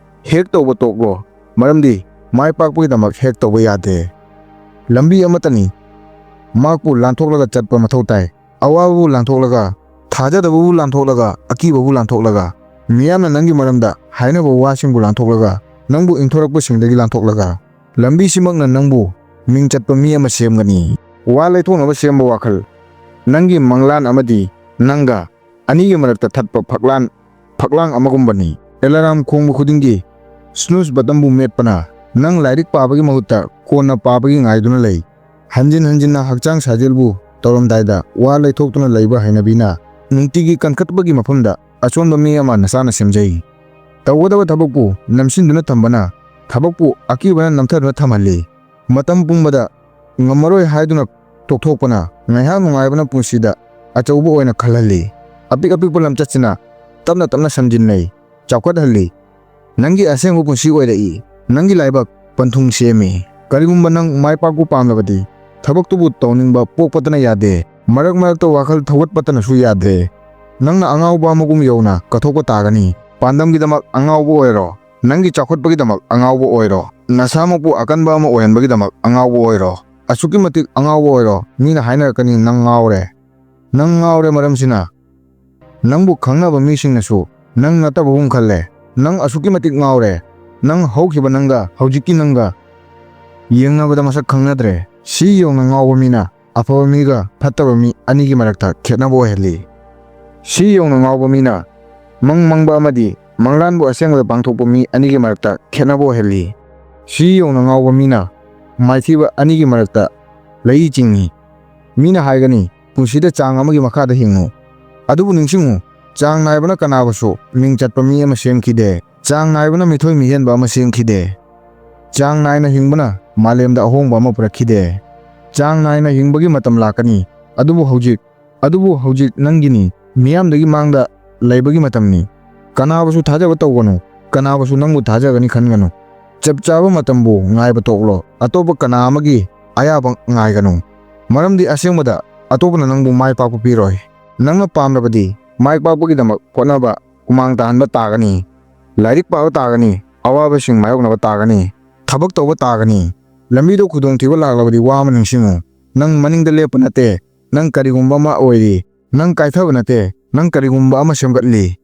ꯍꯦꯛ ꯇꯧꯕ ꯇꯣꯛꯂꯣ꯫ ꯃꯔꯝꯗꯤ ꯃꯥꯏ ꯄꯥꯛꯄꯒꯤꯗꯃꯛ ꯍꯦꯛ ꯇꯧꯕ ꯌꯥꯗꯦ꯫ ꯂꯝꯕꯤ ꯑꯃꯠꯇꯅꯤ꯫ ꯃꯍꯥꯛꯄꯨ ꯂꯥꯟꯊꯣꯛꯂꯒ ꯆꯠꯄ ꯃꯊꯧ ꯇꯥꯏ꯫ ꯑꯋꯥꯕꯕꯨ ꯂꯥꯟꯊꯣꯛꯂꯒ, ꯊꯥꯖꯗꯕꯕꯨ ꯂꯥꯟꯊꯣꯛꯂꯒ, ꯑꯀꯤꯕꯕꯨ ꯂꯥꯟꯊꯣꯛꯂꯒ, ꯃꯤꯌꯥꯝꯅ ꯅꯪꯒꯤ ꯃꯔꯝꯗ ꯍꯥꯏꯅꯕ ꯋꯥꯁꯤꯡꯕꯨ ꯂꯥꯟꯊꯣꯛꯂꯒ, ꯅꯪꯕꯨ ꯏꯟꯊꯣꯔꯛꯄꯁꯤꯡꯗꯒꯤ ꯂꯥꯟꯊꯣꯛꯂꯒ, ꯂꯝꯕꯤꯁꯤꯃꯛꯅ ꯅꯪꯕꯨ ꯃꯤꯡ ꯆꯠꯄ ꯃꯤ ꯑꯃ ꯁꯦꯝꯒꯅꯤ꯫ ꯋꯥ ꯂꯩꯊꯣꯛꯅꯕ ꯁꯦꯝꯕ ꯋꯥꯈꯜ, ꯅꯪꯒꯤ ꯃꯪꯂꯥꯟ ꯑꯃꯗꯤ ꯅꯪꯒ ꯑꯅꯤꯒꯤ ꯃꯔꯛꯇ ꯊꯠꯄ ꯐꯛꯂꯥꯟ, ꯐꯛꯂꯥꯡ ꯑꯃꯒꯨꯝꯕꯅꯤ꯫ ꯑꯦꯂꯥꯔꯝ ꯈꯣꯡꯕ ꯈꯨꯗꯤꯡꯒꯤ ꯁ꯭ꯅꯨꯁ ꯕꯇꯟꯕꯨ ꯃꯦꯠꯄꯅ ꯅꯪ ꯂꯥꯏꯔꯤꯛ ꯄꯥꯕꯒꯤ ꯃꯍꯨꯠꯇ ꯀꯣꯟꯅ ꯄꯥꯕꯒꯤ ꯉꯥꯏꯗꯨꯅ ꯂꯩ꯫ ꯍꯟꯖꯤꯟ ꯍꯟꯖꯤꯟꯅ ꯍꯛꯆꯥꯡ ꯁꯥꯖꯦꯜꯕꯨ ꯇꯧꯔꯝꯗꯥꯏꯗ ꯋꯥ ꯂꯩꯊꯣꯛꯇꯨꯅ ꯂꯩꯕ ꯍꯩꯅꯕꯤꯅ ꯅꯨꯡꯇꯤꯒꯤ ꯀꯟꯈꯠꯄꯒꯤ ꯃꯐꯝꯗ ꯑꯆꯣꯟꯕ ꯃꯤ ꯑꯃ ꯅꯁꯥꯅ ꯁꯦꯝꯖꯩ꯫ ꯇꯧꯒꯗꯕ ꯊꯕꯛꯄꯨ ꯅꯝꯁꯤꯟꯗꯨꯅ ꯊꯝꯕꯅ ꯊꯕꯛꯄꯨ ꯑꯀꯤꯕꯅ ꯅꯝꯊꯗꯨꯅ ꯊꯝꯍꯜꯂꯤ꯫ ꯃꯇꯝ ꯄꯨꯝꯕꯗ ꯉꯝꯃꯔꯣꯏ ꯍꯥꯏꯗꯨꯅ ꯇꯣꯛꯊꯣꯛꯄꯅ ꯉꯥꯏꯍꯥꯛ ꯅꯨꯡꯉꯥꯏꯕꯅ ꯄꯨꯟꯁꯤꯗ ꯑꯆꯧꯕ ꯑꯣꯏꯅ ꯈꯜꯍꯜꯂꯤ꯫ ꯑꯄꯤꯛ ꯑꯄꯤꯛꯄ ꯂꯝꯆꯠꯁꯤꯅ ꯇꯞꯅ ꯇꯞꯅ ꯁꯝꯖꯤꯟꯅꯩ, ꯆꯥꯎꯈꯠꯍꯜꯂꯤ꯫ ꯅꯪꯒꯤ ꯑꯁꯦꯡꯕ ꯄꯨꯟꯁꯤ ꯑꯣꯏꯔꯛꯏ꯫ ꯅꯪꯒꯤ ꯂꯥꯏꯕꯛ ꯄꯟꯊꯨꯡ ꯁꯦꯝꯃꯤ꯫ ꯀꯔꯤꯒꯨꯝꯕ ꯅꯪ ꯃꯥꯏ ꯄꯥꯛꯄ ꯄꯥꯝꯂꯕꯗꯤ ꯊꯕꯛꯇꯨꯕꯨ ꯇꯧꯅꯤꯡꯕ ꯄꯣꯛꯄꯇꯅ ꯌꯥꯗꯦ꯫ ꯃꯔꯛ ꯃꯔꯛꯇ ꯋꯥꯈꯜ ꯊꯧꯒꯠꯄꯇꯅꯁꯨ ꯌꯥꯗꯦ꯫ ꯅꯪꯅ ꯑꯉꯥꯎꯕ ꯑꯃꯒꯨꯝ ꯌꯧꯅ ꯀꯠꯊꯣꯛꯄ ꯇꯥꯒꯅꯤ꯫ ꯄꯥꯟꯗꯝꯒꯤꯗꯃꯛ ꯑꯉꯥꯎꯕ ꯑꯣꯏꯔꯣ꯫ ꯅꯪꯒꯤ ꯆꯥꯎꯈꯠꯄꯒꯤꯗꯃꯛ ꯑꯉꯥꯎꯕ ꯑꯣꯏꯔꯣ꯫ ꯅꯁꯥꯃꯛꯄꯨ ꯑꯀꯟꯕ ꯑꯃ ꯑꯣꯏꯍꯟꯕꯒꯤꯗꯃꯛ ꯑꯉꯥꯎꯕ ꯑꯣꯏꯔꯣ꯫ ꯑꯁꯨꯛꯀꯤ ꯃꯇꯤꯛ ꯑꯉꯥꯎꯕ ꯑꯣꯏꯔꯣ, ꯃꯤꯅ ꯍꯥꯏꯅꯔꯛꯀꯅꯤ, "ꯅꯪ ꯉꯥꯎꯔꯦ꯫ ꯅꯪ ꯉꯥꯎꯔꯦ ꯃꯔꯝꯁꯤꯅ ꯅꯪꯕꯨ ꯈꯪꯅꯕ ꯃꯤꯁꯤꯡꯅꯁꯨ ꯅꯪ ꯅꯠꯇꯕꯒꯨꯝ ꯈꯜꯂꯦ꯫ ꯅꯪ ꯑꯁꯨꯛꯀꯤ ꯃꯇꯤꯛ ꯉꯥꯎꯔꯦ꯫ ꯅꯪ ꯍꯧꯈꯤꯕ ꯅꯪꯒ ꯍꯧꯖꯤꯛꯀꯤ ꯅꯪꯒ ꯌꯦꯡꯅꯕꯗ ꯃꯁꯛ ꯈꯪꯅꯗ꯭ꯔꯦ"꯫ ꯁꯤ ꯌꯧꯅ ꯉꯥꯎꯕ ꯃꯤꯅ ꯑꯐꯕ ꯃꯤꯒ ꯐꯠꯇꯕ ꯃꯤ ꯑꯅꯤꯒꯤ ꯃꯔꯛꯇ ꯈꯦꯠꯅꯕ ꯑꯣꯏꯍꯜꯂꯤ꯫ ꯁꯤ ꯌꯧꯅ ꯉꯥꯎꯕ ꯃꯤꯅ ꯃꯪ ꯃꯪꯕ ꯑꯃꯗꯤ ꯃꯪꯂꯥꯟꯕꯨ ꯑꯁꯦꯡꯕꯗ ꯄꯥꯡꯊꯣꯛꯄ ꯃꯤ ꯑꯅꯤꯒꯤ ꯃꯔꯛꯇ ꯈꯦꯠꯅꯕ ꯑꯣꯏꯍꯜꯂꯤ꯫ ꯁꯤ ꯌꯧꯅ ꯉꯥꯎꯕ ꯃꯤꯅ ꯃꯥꯏꯊꯤꯕ ꯑꯅꯤꯒꯤ ꯃꯔꯛꯇ ꯂꯩꯏ ꯆꯤꯡꯏ꯫ ꯃꯤꯅ ꯍꯥꯏꯒꯅꯤ, "ꯄꯨꯟꯁꯤꯗ ꯆꯥꯡ ꯑꯃꯒꯤ ꯃꯈꯥꯗ ꯍꯤꯡꯉꯨ"꯫ ꯑꯗꯨꯕꯨ ꯅꯤꯡꯁꯤꯡꯉꯨ, ꯆꯥꯡ ꯅꯥꯏꯕꯅ ꯀꯅꯥꯕꯨꯁꯨ ꯃꯤꯡ ꯆꯠꯄ ꯃꯤ ꯑꯃ ꯁꯦꯝꯈꯤꯗꯦ꯫ ꯆꯥꯡ ꯅꯥꯏꯕꯅ ꯃꯤꯊꯣꯏ ꯃꯤꯍꯦꯟꯕ ꯑꯃ ꯁꯦꯝꯈꯤꯗꯦ꯫ ꯆꯥꯡ ꯅꯥꯏꯅ ꯍꯤꯡꯕꯅ ꯃꯥꯂꯦꯝꯗ ꯑꯍꯣꯡꯕ ꯑꯃ ꯄꯨꯔꯛꯈꯤꯗꯦ꯫ ꯆꯥꯡ ꯅꯥꯏꯅ ꯍꯤꯡꯕꯒꯤ ꯃꯇꯝ ꯂꯥꯛꯀꯅꯤ꯫ ꯑꯗꯨꯕꯨ ꯍꯧꯖꯤꯛ, ꯑꯗꯨꯕꯨ ꯍꯧꯖꯤꯛ ꯅꯪꯒꯤꯅꯤ꯫ ꯃꯤꯌꯥꯝꯗꯒꯤ ꯃꯥꯡꯗ ꯂꯩꯕꯒꯤ ꯃꯇꯝꯅꯤ꯫ ꯀꯅꯥꯕꯨꯁꯨ ꯊꯥꯖꯕ ꯇꯧꯒꯅꯨ꯫ ꯀꯅꯥꯕꯨꯁꯨ ꯅꯪꯕꯨ ꯊꯥꯖꯒꯅꯤ ꯈꯟꯒꯅꯨ꯫ ꯆꯞ ꯆꯥꯕ ꯃꯇꯝꯕꯨ ꯉꯥꯏꯕ ꯇꯣꯛꯂꯣ꯫ ꯑꯇꯣꯞꯄ ꯀꯅꯥ ꯑꯃꯒꯤ ꯑꯌꯥꯕ ꯉꯥꯏꯒꯅꯨ꯫ ꯃꯔꯝꯗꯤ ꯑꯁꯦꯡꯕꯗ ꯑꯇꯣꯞꯄꯅ ꯅꯪꯕꯨ ꯃꯥꯏ ꯄꯥꯛꯄ ꯄꯤꯔꯣꯏ꯫ ꯅꯪꯅ ꯄꯥꯝꯂꯕꯗꯤ ꯃꯥꯏ ꯄꯥꯛꯄꯒꯤꯗꯃꯛ ꯍꯣꯠꯅꯕ, ꯍꯨꯃꯥꯡ ꯇꯥꯍꯟꯕ ꯇꯥꯒꯅꯤ꯫ ꯂꯥꯏꯔꯤꯛ ꯄꯥꯕ ꯇꯥꯒꯅꯤ꯫ ꯑꯋꯥꯕꯁꯤꯡ ꯃꯥꯌꯣꯛꯅꯕ ꯇꯥꯒꯅꯤ꯫ ꯊꯕꯛ ꯇꯧꯕ ꯇꯥꯒꯅꯤ꯫ ꯂꯝꯕꯤꯗ ꯈꯨꯗꯣꯡꯊꯤꯕ ꯂꯥꯛꯂꯕꯗꯤ ꯋꯥ ꯑꯃ ꯅꯤꯡꯁꯤꯡꯉꯨ꯫ ꯅꯪ ꯃꯅꯤꯡꯗ ꯂꯦꯞꯄ ꯅꯠꯇꯦ꯫ ꯅꯪ ꯀꯔꯤꯒꯨꯝꯕ ꯑꯃ ꯑꯣꯏꯔꯤ꯫ ꯅꯪ ꯀꯥꯏꯊꯕ ꯅꯠꯇꯦ꯫ ꯅꯪ ꯀꯔꯤꯒꯨꯝꯕ ꯑꯃ ꯁꯦꯝꯒꯠꯂꯤ꯫